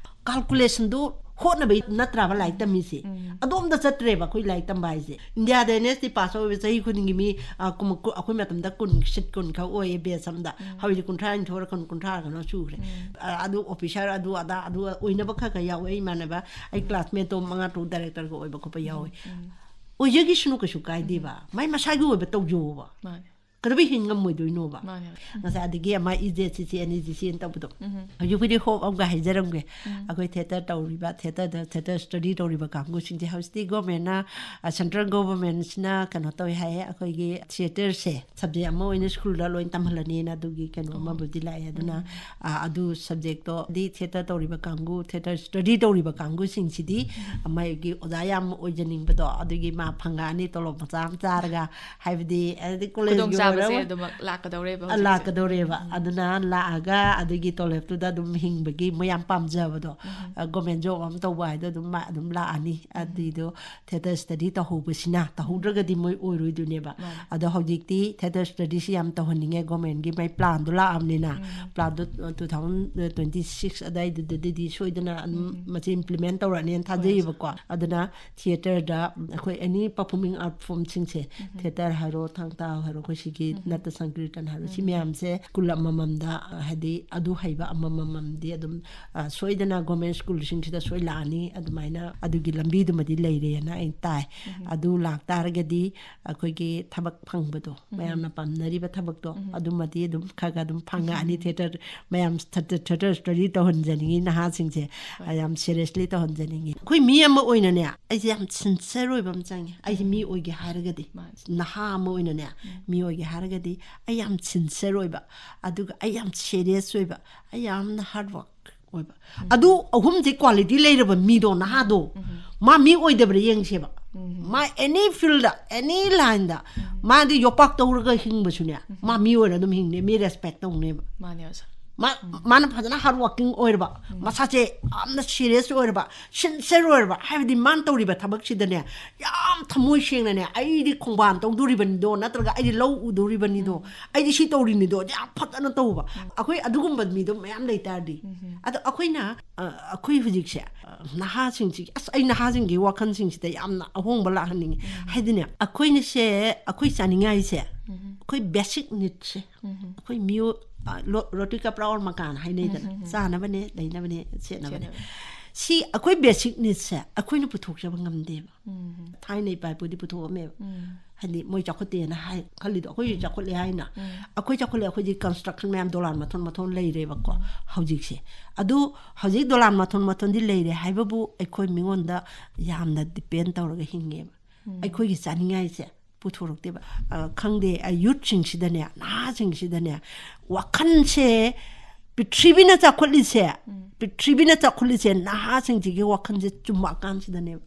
ꯀꯥꯜꯀꯨꯂꯦꯁꯟꯗꯨ ꯍꯣꯠꯅꯕꯩ ꯅꯠꯇ꯭ꯔꯕ ꯂꯥꯏꯔꯤꯛ ꯇꯝꯃꯤꯁꯦ꯫ ꯑꯗꯣꯝꯗ ꯆꯠꯇ꯭ꯔꯦꯕ ꯑꯩꯈꯣꯏ ꯂꯥꯏꯔꯤꯛ ꯇꯝꯕ ꯍꯥꯏꯁꯦ꯫ ꯏꯟꯗꯤꯌꯥꯗ ꯑꯦꯟ ꯑꯦꯁ ꯇꯤ ꯄꯥꯁ ꯑꯣꯏꯕ ꯆꯍꯤ ꯈꯨꯗꯤꯡꯒꯤ ꯃꯤ, ꯑ, ꯀꯨꯝ-, ꯀꯨ-, ꯑꯩꯈꯣꯏ ꯃꯇꯝꯗ ꯀꯨꯟ, ꯁꯤꯠ ꯀꯨꯟ ꯈꯛ ꯑꯣꯏꯌꯦ ꯕꯦꯆ ꯑꯃꯗ꯫ ꯍꯧꯖꯤꯛꯇꯤ ꯀꯨꯟꯊ꯭ꯔꯥ ꯅꯤꯊꯣꯏꯔ ꯀꯨꯟ, ꯀꯨꯟꯊ꯭ꯔꯥ ꯀꯩꯅꯣ ꯁꯨꯈ꯭ꯔꯦ꯫ ꯑ, ꯑꯗꯨ ꯑꯣꯐꯤꯁꯥꯔ ꯑꯗꯨ ꯑꯗꯥ ꯑꯗꯨ ꯑꯣꯏꯅꯕ ꯈꯔ ꯈꯔ ꯌꯥꯎꯋꯦ꯫ ꯑꯩ ꯏꯃꯥꯟꯅꯕ, ꯑꯩ ꯀ꯭ꯂꯥꯁꯃꯦꯠꯇꯣ ꯃꯉꯥ ꯇꯔꯨꯛ ꯗꯥꯏꯔꯦꯛꯇꯔꯒ ꯑꯣꯏꯕ ꯈꯣꯠꯄ ꯌꯥꯎꯋꯦ꯫ ꯑꯣꯏꯖꯈꯤꯁꯅꯨ, ꯀꯩꯁꯨ ꯀꯥꯏꯗꯦꯕ꯫ ꯃꯥꯏ ꯃꯁꯥꯒꯤ ꯑꯣꯏꯕ ꯇꯧꯖꯧꯕ꯫ ꯃꯥꯅꯦ꯫ ꯀꯩꯗꯧꯕꯩ ꯍꯤꯡ ꯉꯝꯃꯣꯏꯗꯣꯏꯅꯣꯕ? ꯃꯥꯅꯦ꯫ ꯉꯁꯥꯏ ꯑꯗꯒꯤ ꯑꯃ ꯏ ꯖꯦ ꯁꯤ ꯁꯤ, ꯑꯦꯟ ꯏ ꯖꯤ ꯁꯤ ꯑꯅ ꯇꯧꯕꯗꯣ꯫ ꯍꯧꯖꯤꯛꯄꯨꯗꯤ ꯍꯣꯞ ꯑꯃꯒ ꯍꯥꯏꯖꯔꯝꯒꯦ꯫ ꯑꯩꯈꯣꯏ ꯊꯤꯌꯦꯇꯔ ꯇꯧꯔꯤꯕ, ꯊꯤꯌꯦꯇꯔꯗ ꯊꯤꯌꯦꯇꯔ ꯁ꯭ꯇꯗꯤ ꯇꯧꯔꯤꯕ ꯀꯥꯡꯕꯨꯁꯤꯡꯁꯦ ꯍꯧꯖꯤꯛꯇꯤ ꯒꯣꯔꯃꯦꯟꯅ, ꯑ, ꯁꯦꯟꯇ꯭ꯔꯦꯜ ꯒꯣꯚꯔꯃꯦꯟꯁꯤꯅ ꯀꯩꯅꯣ ꯇꯧꯋꯦ ꯍꯥꯏꯌꯦ, ꯑꯩꯈꯣꯏꯒꯤ ꯊꯤꯌꯦꯇꯔꯁꯦ ꯁꯕꯖꯦꯛ ꯑꯃ ꯑꯣꯏꯅ ꯁ꯭ꯀꯨꯜꯗ ꯂꯣꯏ ꯇꯝꯍꯜꯂꯅꯤꯅ ꯑꯗꯨꯒꯤ ꯀꯩꯅꯣ ꯑꯃꯕꯨꯗꯤ ꯂꯥꯛꯑꯦ꯫ ꯑꯗꯨꯅ, ꯑ, ꯑꯗꯨ ꯁꯕꯖꯦꯛꯇꯣꯗꯤ ꯊꯤꯌꯦꯇꯔ ꯇꯧꯔꯤꯕ ꯀꯥꯡꯕꯨ, ꯊꯤꯌꯦꯇꯔ ꯁ꯭ꯇꯗꯤ ꯇꯧꯔꯤꯕ ꯀꯥꯡꯕꯨꯁꯤꯡꯁꯤꯗꯤ ꯃꯥꯒꯤ ꯑꯣꯖꯥ ꯌꯥꯝ ꯑꯣꯏꯖꯅꯤꯡꯕꯗꯣ ꯑꯗꯨꯒꯤ ꯃꯥ ꯐꯪꯉꯛꯑꯅꯤ, ꯇꯣꯂꯣꯞ ꯃꯆꯥ ꯑꯃ ꯆꯥꯔꯒ, ꯍꯥꯏꯕꯗꯤ ꯑꯗꯩ ꯀꯣꯂꯦꯖꯀꯤ ꯈꯨꯗꯣꯡꯆꯥꯕꯁꯦ ꯑꯣꯏꯔꯣ, ꯑꯗꯨꯃꯛ ꯂꯥꯛꯀꯗꯧꯔꯦꯕ ꯑ, ꯍꯧꯖꯤꯛꯁꯦ꯫ ꯂꯥꯛꯀꯗꯧꯔꯦꯕ꯫ ꯑꯗꯨꯅ ꯂꯥꯛꯑꯒ ꯑꯗꯨꯒꯤ ꯇꯣꯂꯣꯞꯇꯨꯗ ꯑꯗꯨꯝ ꯍꯤꯡꯕꯒꯤ ꯃꯣꯏ ꯌꯥꯝ ꯄꯥꯝꯖꯕꯗꯣ, ꯑ, ꯒꯣꯔꯃꯦꯟ ꯖꯣꯕ ꯑꯃ ꯇꯧꯕ ꯍꯥꯏꯗꯣ ꯑꯗꯨꯝ ꯃꯥ ꯑꯗꯨꯝ ꯂꯥꯛꯑꯅꯤ꯫ ꯑꯗꯨꯏꯗꯣ ꯊꯤꯌꯦꯇꯔ ꯁ꯭ꯇꯗꯤ ꯇꯧꯍꯧꯕꯁꯤꯅ, ꯇꯧꯍꯧꯗ꯭ꯔꯒꯗꯤ ꯃꯣꯏ ꯑꯣꯏꯔꯣꯏꯗꯣꯏꯅꯦꯕ꯫ ꯃꯥꯅꯦ꯫ ꯑꯗꯣ ꯍꯧꯖꯤꯛꯇꯤ ꯊꯤꯌꯦꯇꯔ ꯁ꯭ꯇꯗꯤꯁꯤ ꯌꯥꯝ ꯇꯧꯍꯟꯅꯤꯡꯉꯦ, ꯒꯣꯔꯃꯦꯟꯒꯤ ꯃꯥꯏ ꯄ꯭ꯂꯥꯟꯗꯣ ꯂꯥꯛꯑꯕꯅꯤꯅ꯫ ꯄ꯭ꯂꯥꯟꯗꯣ, ꯑ, ꯇꯨ ꯊꯥꯎꯖꯟ ꯇ꯭ꯋꯦꯟꯇꯤ ꯁꯤꯛꯁ ꯑꯗꯥꯏꯗꯨꯗꯗꯤ ꯁꯣꯏꯗꯅ ꯑꯗꯨꯝ ꯃꯁꯤ ꯏꯝꯄ꯭ꯂꯤꯃꯦꯟ ꯇꯧꯔꯛꯑꯅꯤꯅ ꯊꯥꯖꯩꯌꯦꯕꯀꯣ꯫ ꯑꯗꯨꯅ ꯊꯤꯌꯦꯇꯔꯗ ꯑꯩꯈꯣꯏ ꯑꯦꯅꯤ ꯄꯔꯐꯣꯔꯃꯤꯡ ꯑꯥꯔꯠ ꯐꯣꯝꯁꯤꯡꯁꯦ, ꯊꯤꯌꯦꯇꯔ ꯍꯥꯏꯔꯣ, ꯊꯥꯡ ꯇꯥ ꯍꯥꯏꯔꯣ, ꯑꯩꯈꯣꯏ ꯁꯤꯒꯤ ꯅꯠꯇ ꯁꯪꯀꯤꯔꯇꯟ ꯍꯥꯏꯔꯣ, ꯁꯤ ꯃꯌꯥꯝꯁꯦ ꯁ꯭ꯀꯨꯜ ꯑꯃꯃꯝꯗ, ꯑ, ꯍꯥꯏꯗꯤ ꯑꯗꯨ ꯍꯩꯕ ꯑꯃꯃꯝꯗꯤ ꯑꯗꯨꯝ, ꯑ, ꯁꯣꯏꯗꯅ ꯒꯣꯔꯃꯦꯟ ꯁ꯭ꯀꯨꯜꯁꯤꯡꯁꯤꯗ ꯁꯣꯏ ꯂꯥꯛꯑꯅꯤ꯫ ꯑꯗꯨꯃꯥꯏꯅ ꯑꯗꯨꯒꯤ ꯂꯝꯕꯤꯗꯨꯃꯗꯤ ꯂꯩꯔꯦꯅ ꯑꯩ ꯇꯥꯏ꯫ ꯑꯗꯨ ꯂꯥꯛꯇꯥꯔꯒꯗꯤ ꯑꯩꯈꯣꯏꯒꯤ ꯊꯕꯛ ꯐꯪꯕꯗꯣ, ꯃꯌꯥꯝꯅ ꯄꯥꯝꯅꯔꯤꯕ ꯊꯕꯛꯇꯣ, ꯑꯗꯨꯃꯗꯤ ꯑꯗꯨꯝ ꯈꯔ ꯈꯔ ꯑꯗꯨꯝ ꯐꯪꯉꯛꯑꯅꯤ꯫ ꯊꯤꯌꯦꯇꯔ ꯃꯌꯥꯝ ꯊꯤꯌꯦꯇꯔ ꯁ꯭ꯇꯗꯤ ꯇꯧꯍꯟꯖꯅꯤꯡꯉꯤ ꯅꯍꯥꯁꯤꯡꯁꯦ꯫ ꯍꯣꯏ꯫ ꯌꯥꯝ ꯁꯦꯔꯤꯌꯁꯂꯤ ꯇꯧꯍꯟꯖꯅꯤꯡꯉꯤ꯫ ꯑꯩꯈꯣꯏ ꯃꯤ ꯑꯃ ꯑꯣꯏꯅꯅꯦ, ꯑꯩꯁꯦ ꯌꯥꯝ ꯁꯤꯟꯁꯤꯌꯔ ꯑꯣꯏꯕ ꯑꯃ ꯆꯪꯉꯦ꯫ ꯑꯩꯁꯦ ꯃꯤ ꯑꯣꯏꯒꯦ ꯍꯥꯏꯔꯒꯗꯤ, ꯃꯥꯅꯦ꯫ ꯅꯍꯥ ꯑꯃ ꯑꯣꯏꯅꯅꯦ, ꯃꯤ ꯑꯣꯏꯒꯦ ꯍꯥꯏꯔꯒꯗꯤ ꯑꯩ ꯌꯥꯝ ꯁꯤꯟꯁꯤꯌꯔ ꯑꯣꯏꯕ, ꯑꯗꯨꯒ ꯑꯩ ꯌꯥꯝ ꯁꯦꯔꯤꯌꯁ ꯑꯣꯏꯕ, ꯑꯩ ꯌꯥꯝꯅ ꯍꯥꯔꯗ ꯋꯥꯔꯛ ꯑꯣꯏꯕ꯫ ꯑꯗꯨ ꯑꯍꯨꯝꯁꯦ ꯀ꯭ꯋꯥꯂꯤꯇꯤ ꯂꯩꯔꯕ ꯃꯤꯗꯣ, ꯅꯍꯥꯗꯣ, ꯃꯥ ꯃꯤ ꯑꯣꯏꯗꯕ꯭ꯔꯥ ꯌꯦꯡꯁꯦꯕ꯫ ꯃꯥ ꯑꯦꯅꯤ ꯐꯤꯜꯗ, ꯑꯦꯅꯤ ꯂꯥꯏꯟꯗ ꯃꯥꯗꯤ ꯌꯣꯄꯥꯛ ꯇꯧꯔꯒ ꯍꯤꯡꯕꯁꯨꯅꯦ, ꯃꯥ ꯃꯤ ꯑꯣꯏꯅ ꯑꯗꯨꯝ ꯍꯤꯡꯅꯦ, ꯃꯤ ꯔꯦꯁꯄꯦꯛ ꯇꯧꯅꯦꯕ꯫ ꯃꯥꯅꯦ ꯑꯣꯖꯥ꯫ ꯃꯥ ꯃꯥꯅ ꯐꯖꯅ ꯍꯥꯔꯗ ꯋꯥꯔꯀꯤꯡ ꯑꯣꯏꯔꯕ, ꯃꯁꯥꯁꯦ ꯌꯥꯝꯅ ꯁꯤꯔꯤꯌꯁ ꯑꯣꯏꯔꯕ, ꯁꯤꯟꯁꯤꯌꯔ ꯑꯣꯏꯔꯕ, ꯍꯥꯏꯕꯗꯤ ꯃꯥꯅ ꯇꯧꯔꯤꯕ ꯊꯕꯛꯁꯤꯗꯅꯦ ꯌꯥꯝ ꯊꯃꯣꯏ ꯁꯦꯡꯅꯅꯦ, "ꯑꯩꯗꯤ ꯈꯣꯡꯕꯥꯟ ꯇꯧꯗꯣꯔꯤꯕꯅꯤꯗꯣ, ꯅꯠꯇ꯭ꯔꯒ ꯑꯩꯗꯤ ꯂꯧ ꯎꯗꯣꯔꯤꯕꯅꯤꯗꯣ, ꯑꯩꯗꯤ ꯁꯤ ꯇꯧꯔꯤꯅꯤꯗꯣ", ꯌꯥꯝ ꯐꯖꯅ ꯇꯧꯕ꯫ ꯑꯩꯈꯣꯏ ꯑꯗꯨꯒꯨꯝꯕ ꯃꯤꯗꯣ ꯃꯌꯥꯝ ꯂꯩꯇꯥꯔꯗꯤ꯫ ꯑꯗꯣ ꯑꯩꯈꯣꯏꯅ, ꯑ, ꯑꯩꯈꯣꯏ ꯍꯧꯖꯤꯛꯁꯦ, ꯑ, ꯅꯍꯥꯁꯤꯡꯁꯤ, ꯑꯁ, ꯑꯩ ꯅꯍꯥꯁꯤꯡꯒꯤ ꯋꯥꯈꯜꯁꯤꯡꯁꯤꯗ ꯌꯥꯝꯅ ꯑꯍꯣꯡꯕ ꯂꯥꯛꯍꯟꯅꯤꯡꯉꯤ꯫ ꯍꯥꯏꯗꯤꯅꯦ, ꯑꯩꯈꯣꯏꯅꯁꯦ, ꯑꯩꯈꯣꯏ ꯆꯥꯅꯤꯡꯉꯥꯏꯁꯦ, ꯑꯩꯈꯣꯏ ꯕꯦꯁꯤꯛ ꯅꯤꯗꯁꯦ, ꯑꯩꯈꯣꯏ ꯃꯤꯑꯣ-, ꯑ, ꯂꯣ-, ꯔꯣꯇꯤ ꯀꯄ꯭ꯔꯥ ꯑꯣꯔ ꯃꯀꯥꯟ ꯍꯥꯏꯅꯩꯗꯅ, ꯆꯥꯅꯕꯅꯦ, ꯂꯩꯅꯕꯅꯦ, ꯁꯦꯠꯅꯕꯅꯦ꯫ ꯁꯤ ꯑꯩꯈꯣꯏ ꯕꯦꯁꯤꯛ ꯅꯤꯗꯁꯦ ꯑꯩꯈꯣꯏꯅ ꯄꯨꯊꯣꯛꯆꯕ ꯉꯝꯗꯦꯕ꯫ ꯊꯥꯏꯅ ꯏꯄꯥ ꯏꯄꯨꯗꯤ ꯄꯨꯊꯣꯛꯑꯝꯃꯦꯕ꯫ ꯍꯥꯏꯗꯤ ꯃꯣꯏ ꯆꯥꯎꯈꯠꯇꯦꯅ ꯍꯥꯏ ꯈꯜꯂꯤꯗꯣ, ꯑꯩꯈꯣꯏꯁꯨ ꯆꯥꯎꯈꯠꯂꯦ ꯍꯥꯏꯅ꯫ ꯑꯩꯈꯣꯏ ꯆꯥꯎꯈꯠꯂꯦ, ꯑꯩꯈꯣꯏꯗꯤ ꯀꯟꯁꯇ꯭ꯔꯛꯁꯟ ꯃꯌꯥꯝ ꯗꯣꯂꯥꯟ ꯃꯊꯣꯟ ꯃꯊꯣꯟ ꯂꯩꯔꯦꯕꯀꯣ ꯍꯧꯖꯤꯛꯁꯦ꯫ ꯑꯗꯨ ꯍꯧꯖꯤꯛ ꯗꯣꯂꯥꯟ ꯃꯊꯣꯟ ꯃꯊꯣꯟꯗꯤ ꯂꯩꯔꯦ ꯍꯥꯏꯕꯕꯨ ꯑꯩꯈꯣꯏ ꯃꯤꯉꯣꯟꯗ ꯌꯥꯝꯅ ꯗꯤꯄꯦꯟ ꯇꯧꯔꯒ ꯍꯤꯡꯉꯦꯕ꯫ ꯑꯩꯈꯣꯏꯒꯤ ꯆꯥꯅꯤꯡꯉꯥꯏꯁꯦ ꯄꯨꯊꯣꯔꯛꯇꯦꯕ꯫ ꯑ, ꯈꯪꯗꯦ, ꯑ, ꯌꯨꯠꯁꯤꯡꯁꯤꯗꯅꯦ, ꯅꯍꯥꯁꯤꯡꯁꯤꯗꯅꯦ, ꯋꯥꯈꯜꯁꯦ, ꯄ꯭ꯔꯤꯊꯤꯕꯤꯅ ꯆꯥꯎꯈꯠꯂꯤꯁꯦ, ꯄ꯭ꯔꯤꯊꯤꯕꯤꯅ ꯆꯥꯎꯈꯠꯂꯤꯁꯦ ꯅꯍꯥꯁꯤꯡꯁꯤꯒꯤ ꯋꯥꯈꯜꯁꯦ ꯆꯨꯝꯃꯛꯑꯀꯥꯟꯁꯤꯗꯅꯦꯕ꯫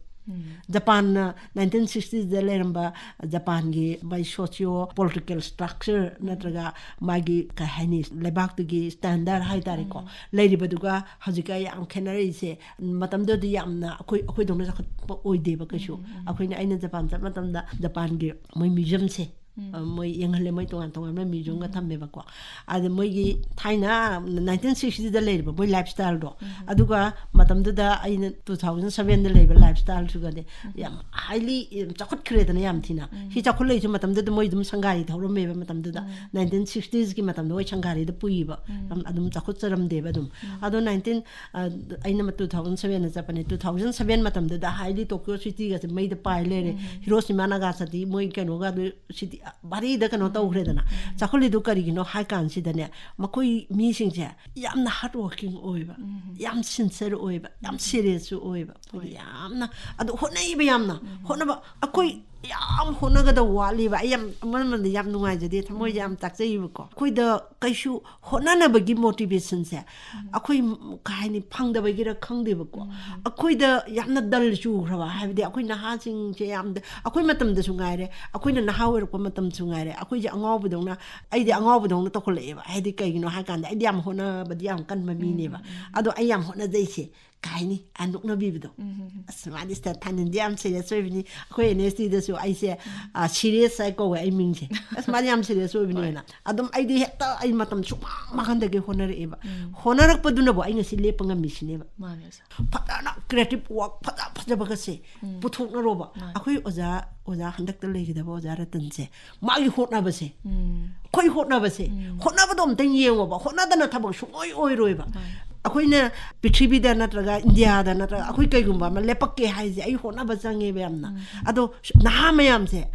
ꯖꯄꯥꯟꯅ ꯅꯥꯏꯟꯇꯤꯟ ꯁꯤꯛꯁꯇꯤꯗ ꯂꯩꯔꯝꯕ ꯖꯄꯥꯟꯒꯤ ꯃꯥꯏ ꯁꯣꯁꯤꯌꯣ ꯄꯣꯂꯤꯇꯤꯀꯦꯜ ꯁ꯭ꯇ꯭ꯔꯛꯆꯔ ꯅꯠꯇ꯭ꯔꯒ ꯃꯥꯒꯤ, ꯀꯩ ꯍꯥꯏꯅꯤ, ꯂꯩꯕꯥꯛꯇꯨꯒꯤ ꯁ꯭ꯇꯦꯟꯗꯔ ꯍꯥꯏꯇꯥꯔꯦꯀꯣ, ꯂꯩꯔꯤꯕꯗꯨꯒ ꯍꯧꯖꯤꯛꯀ ꯌꯥꯝ ꯈꯦꯠꯅꯔꯛꯏꯁꯦ꯫ ꯃꯇꯝꯗꯨꯗꯗꯤ ꯌꯥꯝꯅ ꯑꯩꯈꯣꯏ, ꯑꯩꯈꯣꯏꯗꯧꯅ ꯆꯥꯎꯈꯠꯄ ꯑꯣꯏꯗꯦꯕ ꯀꯩꯁꯨ꯫ ꯑꯩꯈꯣꯏꯅ, ꯑꯩꯅ ꯖꯄꯥꯟ ꯆꯠꯄ ꯃꯇꯝꯗ ꯖꯄꯥꯟꯒꯤ ꯃꯣꯏ ꯃ꯭ꯌꯨꯖꯝꯁꯦ, ꯑ, ꯃꯣꯏ ꯌꯦꯡꯍꯜꯂꯦ, ꯃꯣꯏ ꯇꯣꯉꯥꯟ ꯇꯣꯉꯥꯟꯕ ꯃ꯭ꯌꯨꯖꯝꯒ ꯊꯝꯃꯦꯕꯀꯣ꯫ ꯑꯗ ꯃꯣꯏꯒꯤ ꯊꯥꯏꯅ ꯅꯥꯏꯟꯇꯤꯟ ꯁꯤꯛꯁꯇꯤꯗ ꯂꯩꯔꯤꯕ ꯃꯣꯏ ꯂꯥꯏꯐ ꯁ꯭ꯇꯥꯏꯜꯗꯣ, ꯑꯗꯨꯒ ꯃꯇꯝꯗꯨꯗ ꯑꯩꯅ ꯇꯨ ꯊꯥꯎꯖꯟ ꯁꯕꯦꯟꯗ ꯂꯩꯕ ꯂꯥꯏꯐ ꯁ꯭ꯇꯥꯏꯜꯁꯤꯒꯗꯤ ꯌꯥꯝ ꯍꯥꯏꯂꯤ, ꯌꯥꯝ ꯆꯥꯎꯈꯠꯈ꯭ꯔꯦꯗꯅ ꯌꯥꯝ ꯊꯤꯅ꯫ ꯁꯤ ꯆꯥꯎꯈꯠꯂꯛꯏꯁꯦ ꯃꯇꯝꯗꯨꯗ ꯃꯣꯏ ꯑꯗꯨꯝ ꯁꯪꯒꯥꯔꯤ ꯊꯧꯔꯝꯃꯦꯕ ꯃꯇꯝꯗꯨꯗ꯫ ꯅꯥꯏꯟꯇꯤꯟ ꯁꯤꯛꯁꯇꯤꯁꯀꯤ ꯃꯇꯝꯗ ꯃꯣꯏ ꯁꯪꯒꯥꯔꯤꯗ ꯄꯨꯏꯕ꯫ ꯌꯥꯝ ꯑꯗꯨꯝ ꯆꯥꯎꯈꯠꯆꯔꯝꯗꯦꯕ ꯑꯗꯨꯝ꯫ ꯑꯗꯣ ꯅꯥꯏꯟꯇꯤꯟ, ꯑ, ꯑꯩꯅ ꯇꯨ ꯊꯥꯎꯖꯟ ꯁꯕꯦꯟꯗ ꯆꯠꯄꯅꯦ꯫ ꯇꯨ ꯊꯥꯎꯖꯟ ꯁꯕꯦꯟ ꯃꯇꯝꯗꯨꯗ ꯍꯥꯏꯂꯤ ꯇꯣꯀꯤꯌꯣ ꯁꯤꯇꯤꯒꯁꯦ ꯃꯩꯗ ꯄꯥꯏ ꯂꯩꯔꯦ꯫ ꯍꯤꯔꯣꯁꯤꯃꯥ ꯅꯥꯒꯥꯁꯥꯀꯤ ꯃꯣꯏ ꯀꯩꯅꯣꯒ ꯑꯗꯨ ꯁꯤꯇꯤ ꯚꯥꯔꯤꯗ ꯀꯩꯅꯣ ꯇꯧꯈ꯭ꯔꯦꯗꯅ꯫ ꯆꯥꯎꯈꯠꯂꯤꯗꯨ ꯀꯔꯤꯒꯤꯅꯣ ꯍꯥꯏ ꯀꯥꯟꯁꯤꯗꯅꯦ, ꯃꯈꯣꯏ ꯃꯤꯁꯤꯡꯁꯦ ꯌꯥꯝꯅ ꯍꯥꯔꯗ ꯋꯥꯔꯀꯤꯡ ꯑꯣꯏꯕ, ꯌꯥꯝ ꯁꯤꯟꯁꯤꯌꯔ ꯑꯣꯏꯕ, ꯌꯥꯝ ꯁꯤꯔꯤꯌꯁꯁꯨ ꯑꯣꯏꯕ꯫ ꯌꯥꯝꯅ ꯑꯗꯨ ꯍꯣꯠꯅꯩꯕ ꯌꯥꯝꯅ꯫ ꯍꯣꯠꯅꯕ, ꯑꯩꯈꯣꯏ ꯌꯥꯝ ꯍꯣꯠꯅꯒꯗꯕ ꯋꯥꯠꯂꯤꯕ꯫ ꯑꯩ ꯌꯥꯝ, ꯑꯃꯔꯣꯝꯗ ꯌꯥꯝ ꯅꯨꯡꯉꯥꯏꯖꯗꯦ, ꯊꯃꯣꯏꯁꯦ ꯌꯥꯝ ꯆꯥꯛꯆꯩꯌꯦꯕꯀꯣ꯫ ꯑꯩꯈꯣꯏꯗ ꯀꯩꯁꯨ ꯍꯣꯠꯅꯅꯕꯒꯤ motivation ꯁꯦ ꯑꯩꯈꯣꯏ, ꯀꯩ ꯍꯥꯏꯅꯤ, ꯐꯪꯗꯕꯒꯤꯔ ꯈꯪꯗꯦꯕꯀꯣ꯫ ꯑꯩꯈꯣꯏꯗ ꯌꯥꯝꯅ dull ꯆꯨꯈ꯭ꯔꯕ, ꯍꯥꯏꯕꯗꯤ ꯑꯩꯈꯣꯏ ꯅꯍꯥꯁꯤꯡꯁꯦ ꯌꯥꯝ, ꯑꯩꯈꯣꯏ ꯃꯇꯝꯗꯁꯨ ꯉꯥꯏꯔꯦ, ꯑꯩꯈꯣꯏꯅ ꯅꯍꯥ ꯑꯣꯏꯔꯛꯄ ꯃꯇꯝꯁꯨ ꯉꯥꯏꯔꯦ, ꯑꯩꯈꯣꯏꯁꯦ ꯑꯉꯥꯎꯕꯗꯧꯅ, ꯑꯩꯗꯤ ꯑꯉꯥꯎꯕꯗꯧꯅ ꯇꯧꯈꯠꯂꯛꯑꯦꯕ꯫ ꯍꯥꯏꯗꯤ ꯀꯩꯒꯤꯅꯣ ꯍꯥꯏ ꯀꯥꯟꯗ ꯑꯩꯗꯤ ꯌꯥꯝ ꯍꯣꯠꯅꯕꯗꯤ ꯌꯥꯝ ꯀꯟꯕ ꯃꯤꯅꯦꯕ꯫ ꯑꯗꯣ ꯑꯩ ꯌꯥꯝ ꯍꯣꯠꯅꯖꯩꯁꯦ, ꯀꯩ ꯍꯥꯏꯅꯤ, ꯑ, ꯅꯣꯛꯅꯕꯤꯕꯗꯣ꯫ "ꯑꯁ, ꯃꯥꯗꯤ ꯁꯤꯗ ꯊꯥꯅꯤꯟꯗꯤ ꯌꯥꯝ serious ꯑꯣꯏꯕꯅꯤ, ꯑꯩꯈꯣꯏ N S T ꯗꯁꯨ ꯑꯩꯁꯦ, ꯑ, serious ꯍꯥꯏ ꯀꯧꯋꯦ ꯑꯩ ꯃꯤꯡꯁꯦ꯫ ꯑꯁ, ꯃꯥꯗꯤ ꯌꯥꯝ serious ꯑꯣꯏꯕꯅꯦꯅ"꯫ ꯑꯗꯨꯝ ꯑꯩꯗꯤ ꯍꯦꯛꯇ ꯑꯩ ꯃꯇꯝ ꯁꯨꯃꯥꯡ ꯃꯥꯡꯍꯟꯗꯒꯦ ꯍꯣꯠꯅꯔꯛꯑꯦꯕ꯫ ꯍꯣꯠꯅꯔꯛꯄꯗꯨꯅꯕꯨ ꯑꯩ ꯉꯁꯤ ꯂꯦꯞꯄ ꯉꯝꯃꯤꯁꯤꯅꯦꯕ꯫ ꯃꯥꯅꯦ ꯑꯣꯖꯥ꯫ ꯐꯖꯅ creative work ꯐꯖ ꯐꯖꯕꯒꯁꯦ ꯄꯨꯊꯣꯛꯅꯔꯣꯕ꯫ ꯃꯥꯅꯦ꯫ ꯑꯩꯈꯣꯏ ꯑꯣꯖꯥ, ꯑꯣꯖꯥ ꯍꯟꯗꯛꯇ ꯂꯩꯒꯗꯕ ꯑꯣꯖꯥ ꯔꯇꯟꯁꯦ, ꯃꯥꯒꯤ ꯍꯣꯠꯅꯕꯁꯦ, ꯑꯩꯈꯣꯏ ꯍꯣꯠꯅꯕꯁꯦ, ꯍꯣꯠꯅꯕꯗꯣ ꯑꯝꯇꯪ ꯌꯦꯡꯉꯣꯕ꯫ ꯍꯣꯠꯅꯗꯅ ꯊꯕꯛ ꯁꯨꯡꯑꯣꯏ ꯑꯣꯏꯔꯣꯏꯕ꯫ ꯑꯩꯈꯣꯏꯅ ꯄ꯭ꯔꯤꯊꯤꯕꯤꯗ ꯅꯠꯇ꯭ꯔꯒ ꯏꯟꯗꯤꯌꯥꯗ ꯅꯠꯇ꯭ꯔꯒ ꯑꯩꯈꯣꯏ ꯀꯩꯒꯨꯝꯕ ꯑꯃ ꯂꯦꯞꯄꯛꯀꯦ ꯍꯥꯏꯁꯦ ꯑꯩ ꯍꯣꯠꯅꯕ ꯆꯪꯉꯦꯕ ꯌꯥꯝꯅ꯫ ꯑꯗꯣ ꯅꯍꯥ ꯃꯌꯥꯝꯁꯦ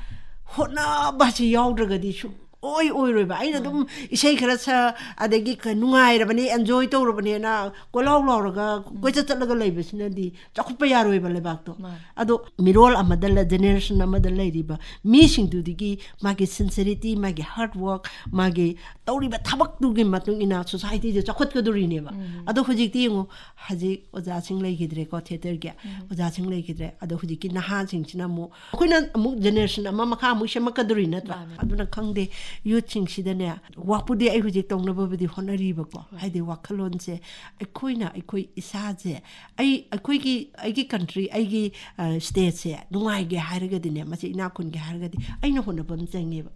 ꯍꯣꯠꯅꯕ ꯍꯥꯏꯁꯦ ꯌꯥꯎꯗ꯭ꯔꯒꯗꯤ ꯁꯨꯡꯑꯣꯏ ꯑꯣꯏꯔꯣꯏꯕ꯫ ꯑꯩꯅ ꯑꯗꯨꯝ ꯏꯁꯩ ꯈꯔ ꯁ-, ꯑꯗꯒꯤ ꯀ-, ꯅꯨꯡꯉꯥꯏꯔꯕꯅꯦ, enjoy ꯇꯧꯔꯕꯅꯦꯅ ꯀꯣꯏꯂꯥꯎ ꯂꯥꯎꯔꯒ ꯀꯣꯏꯆꯠ ꯆꯠꯂꯒ ꯂꯩꯕꯁꯤꯅꯗꯤ ꯆꯥꯎꯈꯠꯄ ꯌꯥꯔꯣꯏꯕ ꯂꯩꯕꯥꯛꯇꯣ꯫ ꯃꯥꯅꯦ꯫ ꯑꯗꯣ ꯃꯤꯔꯣꯜ ꯑꯃꯗ ꯂ-, generation ꯑꯃꯗ ꯂꯩꯔꯤꯕ ꯃꯤꯁꯤꯡꯗꯨꯗꯒꯤ ꯃꯥꯒꯤ sincerity, ꯃꯥꯒꯤ hard work, ꯃꯥꯒꯤ ꯇꯧꯔꯤꯕ ꯊꯕꯛꯇꯨꯒꯤ ꯃꯇꯨꯡ ꯏꯟꯅ society ꯁꯦ ꯆꯥꯎꯈꯠꯀꯗꯣꯔꯤꯅꯦꯕ꯫ ꯑꯗꯣ ꯍꯧꯖꯤꯛꯇꯤ ꯌꯦꯡꯉꯣ, ꯍꯧꯖꯤꯛ ꯑꯣꯖꯥꯁꯤꯡ ꯂꯩꯈꯤꯗ꯭ꯔꯦꯀꯣ, theatre ꯒꯤ ꯑꯣꯖꯥꯁꯤꯡ ꯂꯩꯈꯤꯗ꯭ꯔꯦ꯫ ꯑꯗꯣ ꯍꯧꯖꯤꯛꯀꯤ ꯅꯍꯥꯁꯤꯡꯁꯤꯅ ꯑꯃꯨꯛ, ꯑꯩꯈꯣꯏꯅ ꯑꯃꯨꯛ generation ꯑꯃ ꯃꯈꯥ ꯑꯃꯨꯛ ꯁꯦꯝꯃꯛꯀꯗꯣꯔꯤ ꯅꯠꯇ꯭ꯔꯥ? ꯃꯥꯅꯦ꯫ ꯑꯗꯨꯅ ꯈꯪꯗꯦ, youth ꯁꯤꯡꯁꯤꯗꯅꯦ, work ꯄꯨꯗꯤ ꯑꯩ ꯍꯧꯖꯤꯛ ꯇꯧꯅꯕꯕꯨꯗꯤ ꯍꯣꯠꯅꯔꯤꯕꯀꯣ꯫ ꯍꯥꯏꯗꯤ ꯋꯥꯈꯜꯂꯣꯟꯁꯦ ꯑꯩꯈꯣꯏꯅ ꯑꯩꯈꯣꯏ ꯏꯁꯥꯁꯦ, ꯑꯩ, ꯑꯩꯈꯣꯏꯒꯤ, ꯑꯩꯒꯤ country, ꯑꯩꯒꯤ, ꯑ, state ꯁꯦ ꯅꯨꯡꯉꯥꯏꯒꯦ ꯍꯥꯏꯔꯒꯗꯤꯅꯦ, ꯃꯁꯤ ꯏꯅꯥꯛ ꯈꯨꯟꯒꯦ ꯍꯥꯏꯔꯒꯗꯤ ꯑꯩꯅ ꯍꯣꯠꯅꯕ ꯑꯃ ꯆꯪꯉꯦꯕ꯫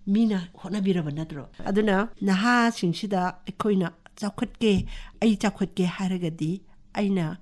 ꯃꯤꯅ ꯍꯣꯠꯅꯕꯤꯔꯕ ꯅꯠꯇ꯭ꯔꯣ? ꯑꯗꯨꯅ ꯅꯍꯥꯁꯤꯡꯁꯤꯗ ꯑꯩꯈꯣꯏꯅ ꯆꯥꯎꯈꯠꯀꯦ, ꯑꯩ ꯆꯥꯎꯈꯠꯀꯦ ꯍꯥꯏꯔꯒꯗꯤ ꯑꯩꯅ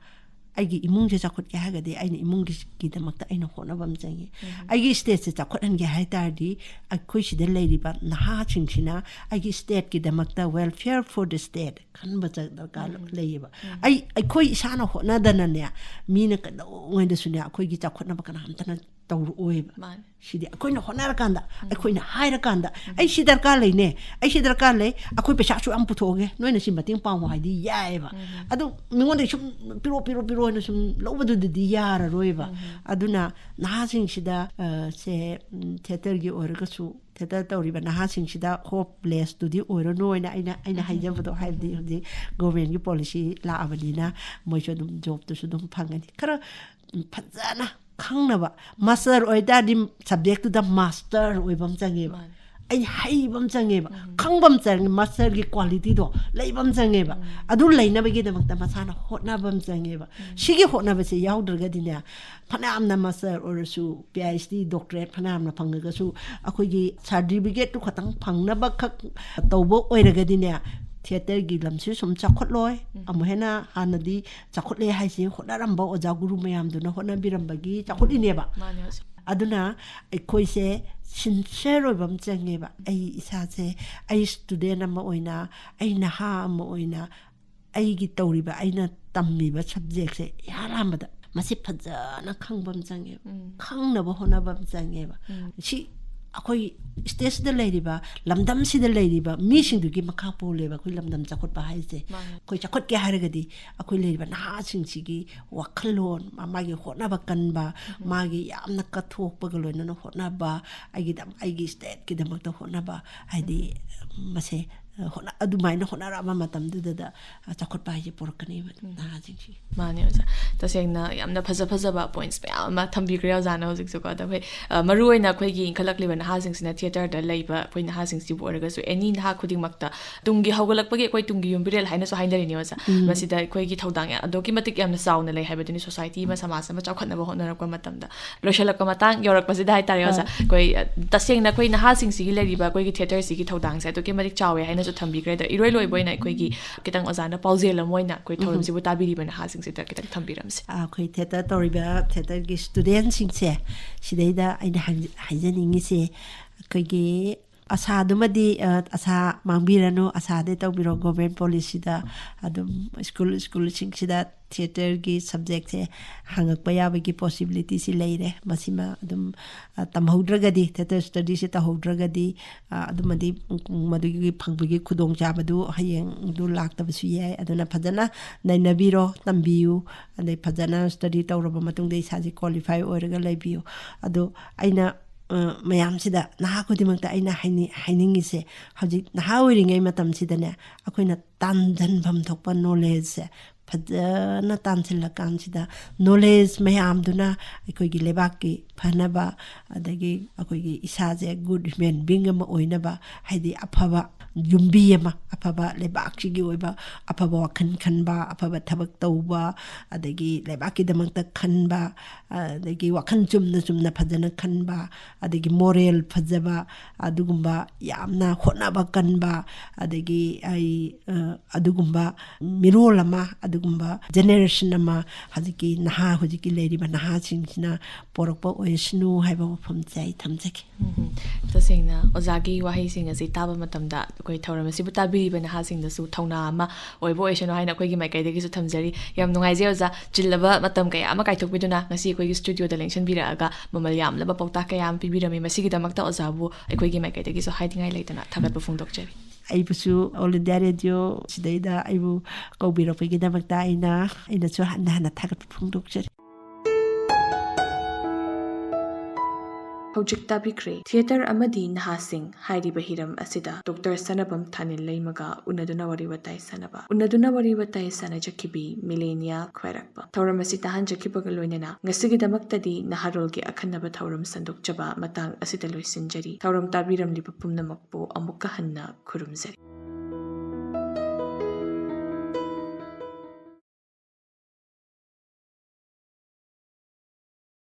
ꯑꯩꯒꯤ ꯏꯃꯨꯡꯁꯦ ꯆꯥꯎꯈꯠꯀꯦ ꯍꯥꯏꯔꯒꯗꯤ ꯑꯩꯅ ꯏꯃꯨꯡꯒꯤꯗꯃꯛꯇ ꯑꯩꯅ ꯍꯣꯠꯅꯕ ꯑꯃ ꯆꯪꯉꯤ꯫ ꯑꯩꯒꯤ state ꯁꯦ ꯆꯥꯎꯈꯠꯍꯟꯒꯦ ꯍꯥꯏ ꯇꯥꯔꯗꯤ ꯑꯩꯈꯣꯏ ꯁꯤꯗ ꯂꯩꯔꯤꯕ ꯅꯍꯥꯁꯤꯡꯁꯤꯅ ꯑꯩꯒꯤ state ꯀꯤꯗꯃꯛꯇ welfare for the state ꯈꯟꯕ ꯆ-, ꯗꯔꯀꯥꯔ ꯂꯩꯌꯦꯕ꯫ ꯑꯩ, ꯑꯩꯈꯣꯏ ꯏꯁꯥꯅ ꯍꯣꯠꯅꯗꯅꯅꯦ, ꯃꯤꯅ ꯀꯩꯗꯧꯉꯩꯗꯁꯨꯅꯦ ꯑꯩꯈꯣꯏꯒꯤ ꯆꯥꯎꯈꯠꯅꯕ ꯀꯅꯥꯝꯇꯅ ꯇꯧꯔꯛꯑꯣꯏꯕ꯫ ꯃꯥꯅꯦ꯫ ꯁꯤꯗꯤ ꯑꯩꯈꯣꯏꯅ ꯍꯣꯠꯅꯔꯀꯥꯟꯗ, ꯑꯩꯈꯣꯏꯅ ꯍꯥꯏꯔꯀꯥꯟꯗ, "ꯑꯩ ꯁꯤ ꯗꯔꯀꯥꯔ ꯂꯩꯅꯦ, ꯑꯩ ꯁꯤ ꯗꯔꯀꯥꯔ ꯂꯩ, ꯑꯩꯈꯣꯏ ꯄꯩꯁꯥꯁꯨ ꯌꯥꯝ ꯄꯨꯊꯣꯛꯑꯒꯦ, ꯅꯣꯏꯅ ꯁꯤ ꯃꯇꯦꯡ ꯄꯥꯡꯉꯣ" ꯍꯥꯏꯗꯤ ꯌꯥꯏꯑꯕ꯫ ꯑꯗꯨ ꯃꯤꯉꯣꯟꯗꯒꯤ ꯁꯨꯝ "ꯄꯤꯔꯣ, ꯄꯤꯔꯣ, ꯄꯤꯔꯣ" ꯍꯥꯏꯅ ꯁꯨꯝ ꯂꯧꯕꯗꯨꯗꯗꯤ ꯌꯥꯔꯔꯣꯏꯕ꯫ ꯑꯗꯨꯅ ꯅꯍꯥꯁꯤꯡꯁꯤꯗ, ꯑ, ꯁꯦ, ꯎꯝ, ꯊꯤꯌꯦꯇꯔꯒꯤ ꯑꯣꯏꯔꯒꯁꯨ, ꯊꯤꯌꯦꯇꯔ ꯇꯧꯔꯤꯕ ꯅꯍꯥꯁꯤꯡꯁꯤꯗ ꯍꯣꯞꯂꯦꯁꯇꯨꯗꯤ ꯑꯣꯏꯔꯅꯨ ꯍꯥꯏꯅ ꯑꯩꯅ, ꯑꯩꯅ ꯍꯥꯏꯖꯕꯗꯣ, ꯍꯥꯏꯕꯗꯤ ꯍꯧꯖꯤꯛ ꯒꯣꯔꯃꯦꯟꯒꯤ ꯄꯣꯂꯤꯁꯤ ꯂꯥꯛꯑꯕꯅꯤꯅ ꯃꯣꯏꯁꯨ ꯑꯗꯨꯝ ꯖꯣꯕꯇꯨꯁꯨ ꯑꯗꯨꯝ ꯐꯪꯒꯅꯤ꯫ ꯈꯔ, ꯎꯝ, ꯐꯖꯅ ꯈꯪꯅꯕ, ꯃꯥꯁꯇꯔ ꯑꯣꯏꯇꯥꯔꯗꯤ ꯁꯕꯖꯦꯛꯇꯨꯗ ꯃꯥꯁꯇꯔ ꯑꯣꯏꯕ ꯑꯃ ꯆꯪꯉꯦꯕ꯫ ꯃꯥꯅꯦ꯫ ꯑꯩ ꯍꯩꯕ ꯑꯃ ꯆꯪꯉꯦꯕ, ꯈꯪꯕ ꯑꯃ ꯆꯪꯉꯦ, ꯃꯥꯁꯇꯔꯒꯤ ꯀ꯭ꯋꯥꯂꯤꯇꯤꯗꯣ ꯂꯩꯕ ꯑꯃ ꯆꯪꯉꯦꯕ꯫ ꯑꯗꯨ ꯂꯩꯅꯕꯒꯤꯗꯃꯛꯇ ꯃꯁꯥꯅ ꯍꯣꯠꯅꯕ ꯑꯃ ꯆꯪꯉꯦꯕ꯫ ꯁꯤꯒꯤ ꯍꯣꯠꯅꯕꯁꯦ ꯌꯥꯎꯗ꯭ꯔꯒꯗꯤꯅꯦ, ꯐꯅꯌꯥꯝꯅ ꯃꯥꯁꯇꯔ ꯑꯣꯏꯔꯁꯨ, ꯄꯤ ꯑꯩꯆ ꯗꯤ, ꯗꯣꯛꯇꯔꯦꯠ ꯐꯅꯌꯥꯝꯅ ꯐꯪꯉꯒꯁꯨ, ꯑꯩꯈꯣꯏꯒꯤ ꯁꯥꯔꯇꯤꯐꯤꯀꯦꯠꯇꯨ ꯈꯛꯇꯪ ꯐꯪꯅꯕ ꯈꯛ ꯇꯧꯕ ꯑꯣꯏꯔꯒꯗꯤꯅꯦ, ꯊꯤꯌꯦꯇꯔꯒꯤ ꯂꯝꯁꯤ ꯁꯨꯝ ꯆꯥꯎꯈꯠꯂꯣꯏ꯫ ꯑꯃꯨꯛ ꯍꯦꯟꯅ ꯍꯥꯟꯅꯗꯤ ꯆꯥꯎꯈꯠꯂꯦ ꯍꯥꯏꯁꯦ ꯍꯣꯠꯅꯔꯝꯕ ꯑꯣꯖꯥ ꯒꯨꯔꯨ ꯃꯌꯥꯝꯗꯨꯅ ꯍꯣꯠꯅꯕꯤꯔꯝꯕꯒꯤ ꯆꯥꯎꯈꯠꯂꯤꯅꯦꯕ꯫ ꯃꯥꯅꯦ ꯑꯣꯖꯥ꯫ ꯑꯗꯨꯅ ꯑꯩꯈꯣꯏꯁꯦ ꯁꯤꯟꯁꯤꯌꯔ ꯑꯣꯏꯕ ꯑꯃ ꯆꯪꯉꯦꯕ꯫ ꯑꯩ ꯏꯁꯥꯁꯦ, ꯑꯩ ꯁ꯭ꯇꯨꯗꯦꯟ ꯑꯃ ꯑꯣꯏꯅ, ꯑꯩ ꯅꯍꯥ ꯑꯃ ꯑꯣꯏꯅ, ꯑꯩꯒꯤ ꯇꯧꯔꯤꯕ, ꯑꯩꯅ ꯇꯝꯃꯤꯕ ꯁꯕꯖꯦꯛꯁꯦ ꯏꯍꯥꯟ ꯍꯥꯟꯕꯗ ꯃꯁꯤ ꯐꯖꯅ ꯈꯪꯕ ꯑꯃ ꯆꯪꯉꯦꯕ, ꯈꯪꯅꯕ ꯍꯣꯠꯅꯕ ꯑꯃ ꯆꯪꯉꯦꯕ꯫ ꯁꯤ ꯑꯩꯈꯣꯏ ꯁ꯭ꯇꯦꯠꯁꯤꯗ ꯂꯩꯔꯤꯕ, ꯂꯝꯗꯝꯁꯤꯗ ꯂꯩꯔꯤꯕ ꯃꯤꯁꯤꯡꯗꯨꯒꯤ ꯃꯈꯥ ꯄꯣꯜꯂꯦꯕ ꯑꯩꯈꯣꯏ ꯂꯝꯗꯝ ꯆꯥꯎꯈꯠꯄ ꯍꯥꯏꯁꯦ꯫ ꯃꯥꯅꯦ꯫ ꯑꯩꯈꯣꯏ ꯆꯥꯎꯈꯠꯀꯦ ꯍꯥꯏꯔꯒꯗꯤ ꯑꯩꯈꯣꯏ ꯂꯩꯔꯤꯕ ꯅꯍꯥꯁꯤꯡꯁꯤꯒꯤ ꯋꯥꯈꯜꯂꯣꯟ, ꯃꯥ-, ꯃꯥꯒꯤ ꯍꯣꯠꯅꯕ ꯀꯟꯕ, ꯃꯥꯒꯤ ꯌꯥꯝꯅ ꯀꯠꯊꯣꯛꯄꯒ ꯂꯣꯏꯅꯅ ꯍꯣꯠꯅꯕ, ꯑꯩꯒꯤꯗꯝ-, ꯑꯩꯒꯤ ꯁ꯭ꯇꯦꯠꯀꯤꯗꯃꯛꯇ ꯍꯣꯠꯅꯕ, ꯍꯥꯏꯗꯤ ꯃꯁꯦ, ꯑ, ꯍꯣꯠꯅ-, ꯑꯗꯨꯃꯥꯏꯅ ꯍꯣꯠꯅꯔꯛꯑꯕ ꯃꯇꯝꯗꯨꯗ, ꯑ, ꯆꯥꯎꯈꯠꯄ ꯍꯥꯏꯁꯦ ꯄꯨꯔꯛꯀꯅꯦꯕ ꯅꯍꯥꯁꯤꯡꯁꯤ꯫ ꯃꯥꯅꯦ ꯑꯣꯖꯥ, ꯇꯁꯦꯡꯅ ꯌꯥꯝꯅ ꯐꯖ ꯐꯖꯕ ꯄꯣꯏꯟꯠꯁ ꯃꯌꯥꯝ ꯑꯃ ꯊꯝꯕꯤꯈ꯭ꯔꯦ ꯑꯣꯖꯥꯅ ꯍꯧꯖꯤꯛꯁꯨꯀꯣ꯫ ꯑꯗꯣ ꯑꯩꯈꯣꯏ, ꯑ, ꯃꯔꯨꯑꯣꯏꯅ ꯑꯩꯈꯣꯏꯒꯤ ꯏꯟꯈꯠꯂꯛꯂꯤꯕ ꯅꯍꯥꯁꯤꯡꯁꯤꯅ ꯊꯤꯌꯦꯇꯔꯗ ꯂꯩꯕ ꯑꯩꯈꯣꯏ ꯅꯍꯥꯁꯤꯡꯁꯤꯕꯨ ꯑꯣꯏꯔꯒꯁꯨ, ꯑꯦꯅꯤ ꯅꯍꯥ ꯈꯨꯗꯤꯡꯃꯛꯇ ꯇꯨꯡꯒꯤ ꯍꯧꯒꯠꯂꯛꯄꯒꯤ ꯑꯩꯈꯣꯏ ꯇꯨꯡꯒꯤ ꯌꯨꯝꯕꯤꯔꯦꯜ ꯍꯥꯏꯅꯁꯨ ꯍꯥꯏꯅꯔꯤꯅꯤ ꯑꯣꯖꯥ꯫ ꯃꯁꯤꯗ ꯑꯩꯈꯣꯏꯒꯤ ꯊꯧꯗꯥꯡ ꯌꯥ-, ꯑꯗꯨꯛꯀꯤ ꯃꯇꯤꯛ ꯌꯥꯝꯅ ꯆꯥꯎꯅ ꯂꯩ ꯍꯥꯏꯕꯗꯨꯅꯤ, ꯁꯣꯁꯥꯏꯇꯤ ꯑꯃ, ꯁꯃꯥꯖ ꯑꯃ ꯆꯥꯎꯈꯠꯅꯕ ꯍꯣꯠꯅꯔꯛꯄ ꯃꯇꯝꯗ꯫ ꯂꯣꯏꯁꯤꯜꯂꯛꯄ ꯃꯇꯥꯡ ꯌꯧꯔꯛꯄꯁꯤꯗ ꯍꯥꯏꯇꯥꯔꯦ ꯑꯣꯖꯥ, ꯑꯥ꯫ ꯑꯩꯈꯣꯏ, ꯑ, ꯇꯁꯦꯡꯅ ꯑꯩꯈꯣꯏ ꯅꯍꯥꯁꯤꯡꯁꯤꯒꯤ ꯂꯩꯔꯤꯕ ꯑꯩꯈꯣꯏꯒꯤ ꯊꯤꯌꯦꯇꯔꯁꯤꯒꯤ ꯊꯧꯗꯥꯡꯁꯦ ꯑꯗꯨꯛꯀꯤ ꯃꯇꯤꯛ ꯆꯥꯎꯋꯦ ꯍꯥꯏꯅꯁꯨ ꯊꯝꯕꯤꯈ꯭ꯔꯦ꯫ ꯑꯗꯣ ꯏꯔꯣꯏ ꯂꯣꯏꯕ ꯑꯣꯏꯅ ꯑꯩꯈꯣꯏꯒꯤ ꯈꯤꯇꯪ ꯑꯣꯖꯥꯅ ꯄꯥꯎꯖꯦꯜ ꯑꯃ ꯑꯣꯏꯅ ꯑꯩꯈꯣꯏ ꯊꯧꯔꯝꯁꯤꯕꯨ ꯇꯥꯕꯤꯔꯤꯕ ꯅꯍꯥꯁꯤꯡꯁꯤꯗ ꯈꯤꯇꯪ ꯊꯝꯕꯤꯔꯝꯁꯦ꯫ ꯑꯩꯈꯣꯏ ꯊꯤꯌꯦꯇꯔ ꯇꯧꯔꯤꯕ ꯊꯤꯌꯦꯇꯔꯒꯤ ꯁ꯭ꯇꯨꯗꯦꯟꯁꯤꯡꯁꯦ, ꯁꯤꯗꯩꯗ ꯑꯩꯅ ꯍꯥꯏ-, ꯍꯥꯏꯖꯅꯤꯡꯉꯤꯁꯦ, ꯑꯩꯈꯣꯏꯒꯤ ꯑꯁꯥꯗꯨꯃꯗꯤ, ꯑ, ꯑꯁꯥ ꯃꯥꯡꯕꯤꯔꯅꯨ, ꯑꯁꯥꯗꯤ ꯇꯧꯕꯤꯔꯣ꯫ ꯒꯣꯔꯃꯦꯟ ꯄꯣꯂꯤꯁꯤꯗ ꯑꯗꯨꯝ ꯁ꯭ꯀꯨꯜ, ꯁ꯭ꯀꯨꯜꯁꯤꯡꯁꯤꯗ ꯊꯤꯌꯦꯇꯔꯒꯤ ꯁꯕꯖꯦꯛꯁꯦ ꯍꯪꯉꯛꯄ ꯌꯥꯕꯒꯤ ꯄꯣꯁꯤꯕꯤꯂꯤꯇꯤꯁꯤ ꯂꯩꯔꯦ꯫ ꯃꯁꯤꯃ ꯑꯗꯨꯝ, ꯑ, ꯇꯝꯍꯧꯗ꯭ꯔꯒꯗꯤ, ꯊꯤꯌꯦꯇꯔ ꯁ꯭ꯇꯗꯤꯁꯤ ꯇꯧꯍꯧꯗ꯭ꯔꯒꯗꯤ, ꯑ, ꯑꯗꯨꯃꯗꯤ, ꯎꯝ, ꯃꯗꯨꯒꯤ ꯐꯪꯕꯒꯤ ꯈꯨꯗꯣꯡꯆꯥꯕꯗꯨ ꯍꯌꯦꯡꯗꯨ ꯂꯥꯛꯇꯕꯁꯨ ꯌꯥꯏ꯫ ꯑꯗꯨꯅ ꯐꯖꯅ ꯅꯩꯅꯕꯤꯔꯣ, ꯇꯝꯕꯤꯌꯨ, ꯑꯗꯩ ꯐꯖꯅ ꯁ꯭ꯇꯗꯤ ꯇꯧꯔꯕ ꯃꯇꯨꯡꯗ ꯏꯁꯥꯁꯦ ꯀ꯭ꯋꯥꯂꯤꯐꯥꯏ ꯑꯣꯏꯔꯒ ꯂꯩꯕꯤꯌꯨ꯫ ꯑꯗꯣ ꯑꯩꯅ, ꯑ, ꯃꯌꯥꯝꯁꯤꯗ, ꯅꯍꯥ ꯈꯨꯗꯤꯡꯃꯛꯇ ꯑꯩꯅ ꯍꯥꯏꯅꯤ-, ꯍꯥꯏꯅꯤꯡꯉꯤꯁꯦ, ꯍꯧꯖꯤꯛ ꯅꯍꯥ ꯑꯣꯏꯔꯤꯉꯩ ꯃꯇꯝꯁꯤꯗꯅꯦ, ꯑꯩꯈꯣꯏꯅ ꯇꯥꯟꯁꯤꯟꯐꯝ ꯊꯣꯛꯄ ꯅꯣꯂꯦꯖꯁꯦ ꯐꯖꯅ ꯇꯥꯟꯁꯤꯜꯂꯀꯥꯟꯁꯤꯗ, ꯅꯣꯂꯦꯖ ꯃꯌꯥꯝꯗꯨꯅ ꯑꯩꯈꯣꯏꯒꯤ ꯂꯩꯕꯥꯛꯀꯤ ꯐꯅꯕ, ꯑꯗꯒꯤ ꯑꯩꯈꯣꯏꯒꯤ ꯏꯁꯥꯁꯦ ꯒꯨꯗ ꯍ꯭ꯌꯨꯃꯦꯟ ꯕꯤꯡ ꯑꯃ ꯑꯣꯏꯅꯕ, ꯍꯥꯏꯗꯤ ꯑꯐꯕ ꯌꯨꯝꯕꯤ ꯑꯃ, ꯑꯐꯕ ꯂꯩꯕꯥꯛꯁꯤꯒꯤ ꯑꯣꯏꯕ ꯑꯐꯕ ꯋꯥꯈꯜ ꯈꯟꯕ, ꯑꯐꯕ ꯊꯕꯛ ꯇꯧꯕ, ꯑꯗꯒꯤ ꯂꯩꯕꯥꯛꯀꯤꯗꯃꯛꯇ ꯈꯟꯕ, ꯑꯗꯒꯤ ꯋꯥꯈꯜ ꯆꯨꯝꯅ ꯆꯨꯝꯅ ꯐꯖꯅ ꯈꯟꯕ, ꯑꯗꯒꯤ ꯃꯣꯔꯦꯜ ꯐꯖꯕ, ꯑꯗꯨꯒꯨꯝꯕ ꯌꯥꯝꯅ ꯍꯣꯠꯅꯕ ꯀꯟꯕ, ꯑꯗꯒꯤ ꯑꯩ, ꯑ, ꯑꯗꯨꯒꯨꯝꯕ ꯃꯤꯔꯣꯜ ꯑꯃ, ꯑꯗꯨꯒꯨꯝꯕ ꯖꯦꯅꯦꯔꯦꯁꯟ ꯑꯃ ꯍꯧꯖꯤꯛꯀꯤ ꯅꯍꯥ, ꯍꯧꯖꯤꯛꯀꯤ ꯂꯩꯔꯤꯕ ꯅꯍꯥꯁꯤꯡꯁꯤꯅ ꯄꯣꯔꯛꯄ ꯑꯣꯏꯁꯅꯨ ꯍꯥꯏꯕ ꯋꯥꯐꯝꯁꯦ ꯑꯩ ꯊꯝꯖꯒꯦ꯫ ꯎꯝ, ꯇꯁꯦꯡꯅ ꯑꯣꯖꯥꯒꯤ ꯋꯥꯍꯩꯁꯤꯡ ꯑꯁꯤ ꯇꯥꯕ ꯃꯇꯝꯗ ꯑꯩꯈꯣꯏ ꯊꯧꯔꯝ ꯑꯁꯤꯕꯨ ꯇꯥꯕꯤꯔꯤꯕ ꯅꯍꯥꯁꯤꯡꯗꯁꯨ ꯊꯧꯅꯥ ꯑꯃ ꯑꯣꯏꯕ ꯑꯣꯏꯁꯅꯨ ꯍꯥꯏꯅ ꯑꯩꯈꯣꯏꯒꯤ ꯃꯥꯏꯀꯩꯗꯒꯤꯁꯨ ꯊꯝꯖꯔꯤ꯫ ꯌꯥꯝ ꯅꯨꯡꯉꯥꯏꯖꯩ ꯑꯣꯖꯥ, ꯆꯤꯜꯂꯕ ꯃꯇꯝ ꯀꯌꯥ ꯑꯃ ꯀꯥꯏꯊꯣꯛꯄꯤꯗꯨꯅ ꯉꯁꯤ ꯑꯩꯈꯣꯏꯒꯤ ꯁ꯭ꯇꯨꯗꯤꯑꯣꯗ ꯂꯦꯡꯁꯤꯟꯕꯤꯔꯛꯑꯒ ꯃꯃꯜ ꯌꯥꯝꯂꯕ ꯄꯥꯎꯇꯥꯛ ꯀꯌꯥ ꯑꯃ ꯄꯤꯕꯤꯔꯝꯃꯤ꯫ ꯃꯁꯤꯒꯤꯗꯃꯛꯇ ꯑꯣꯖꯥꯕꯨ ꯑꯩꯈꯣꯏꯒꯤ ꯃꯥꯏꯀꯩꯗꯒꯤꯁꯨ ꯍꯥꯏꯅꯤꯡꯉꯥꯏ ꯂꯩꯇꯅ ꯊꯥꯒꯠꯄ ꯐꯣꯡꯗꯣꯛꯆꯔꯤ꯫ ꯑꯩꯕꯨꯁꯨ All India Radio ꯁꯤꯗꯩꯗ ꯑꯩꯕꯨ ꯀꯧꯕꯤꯔꯛꯄꯒꯤꯗꯃꯛꯇ ꯑꯩꯅ, ꯑꯩꯅꯁꯨ ꯍꯟꯅ ꯍꯟꯅ ꯊꯥꯒꯠꯄ ꯐꯣꯡꯗꯣꯛꯆꯔꯤ꯫ ꯍꯧꯖꯤꯛ ꯇꯥꯕꯤꯈ꯭ꯔꯦ ꯊꯤꯌꯦꯇꯔ ꯑꯃꯗꯤ ꯅꯍꯥꯁꯤꯡ ꯍꯥꯏꯔꯤꯕ ꯍꯤꯔꯝ ꯑꯁꯤꯗ ꯗꯣꯛꯇꯔ ꯁꯅꯥꯕꯝ ꯊꯥꯅꯤꯜ ꯂꯩꯃꯒ ꯎꯅꯗꯨꯅ ꯋꯥꯔꯤ ꯋꯥꯇꯥꯏ ꯁꯥꯟꯅꯕ꯫ ꯎꯅꯗꯨꯅ ꯋꯥꯔꯤ ꯋꯥꯇꯥꯏ ꯁꯥꯟꯅꯖꯈꯤꯕꯤ ꯃꯤꯂꯦꯅꯤꯌꯥ ꯈ꯭ꯋꯥꯏꯔꯥꯛꯄꯝ꯫ ꯊꯧꯔꯝ ꯑꯁꯤ ꯇꯥꯍꯟꯖꯈꯤꯕꯒ ꯂꯣꯏꯅꯅ ꯉꯁꯤꯒꯤꯗꯃꯛꯇꯗꯤ ꯅꯍꯥꯔꯣꯜꯒꯤ ꯑꯈꯟꯅꯕ ꯊꯧꯔꯝ ꯁꯟꯗꯣꯛꯆꯕ ꯃꯇꯥꯡ ꯑꯁꯤꯗ ꯂꯣꯏꯁꯤꯟꯖꯔꯤ꯫ ꯊꯧꯔꯝ ꯇꯥꯕꯤꯔꯝꯂꯤꯕ ꯄꯨꯝꯅꯃꯛꯄꯨ ꯑꯃꯨꯛꯀ ꯍꯟꯅ ꯈꯨꯔꯨꯝꯖꯔꯤ꯫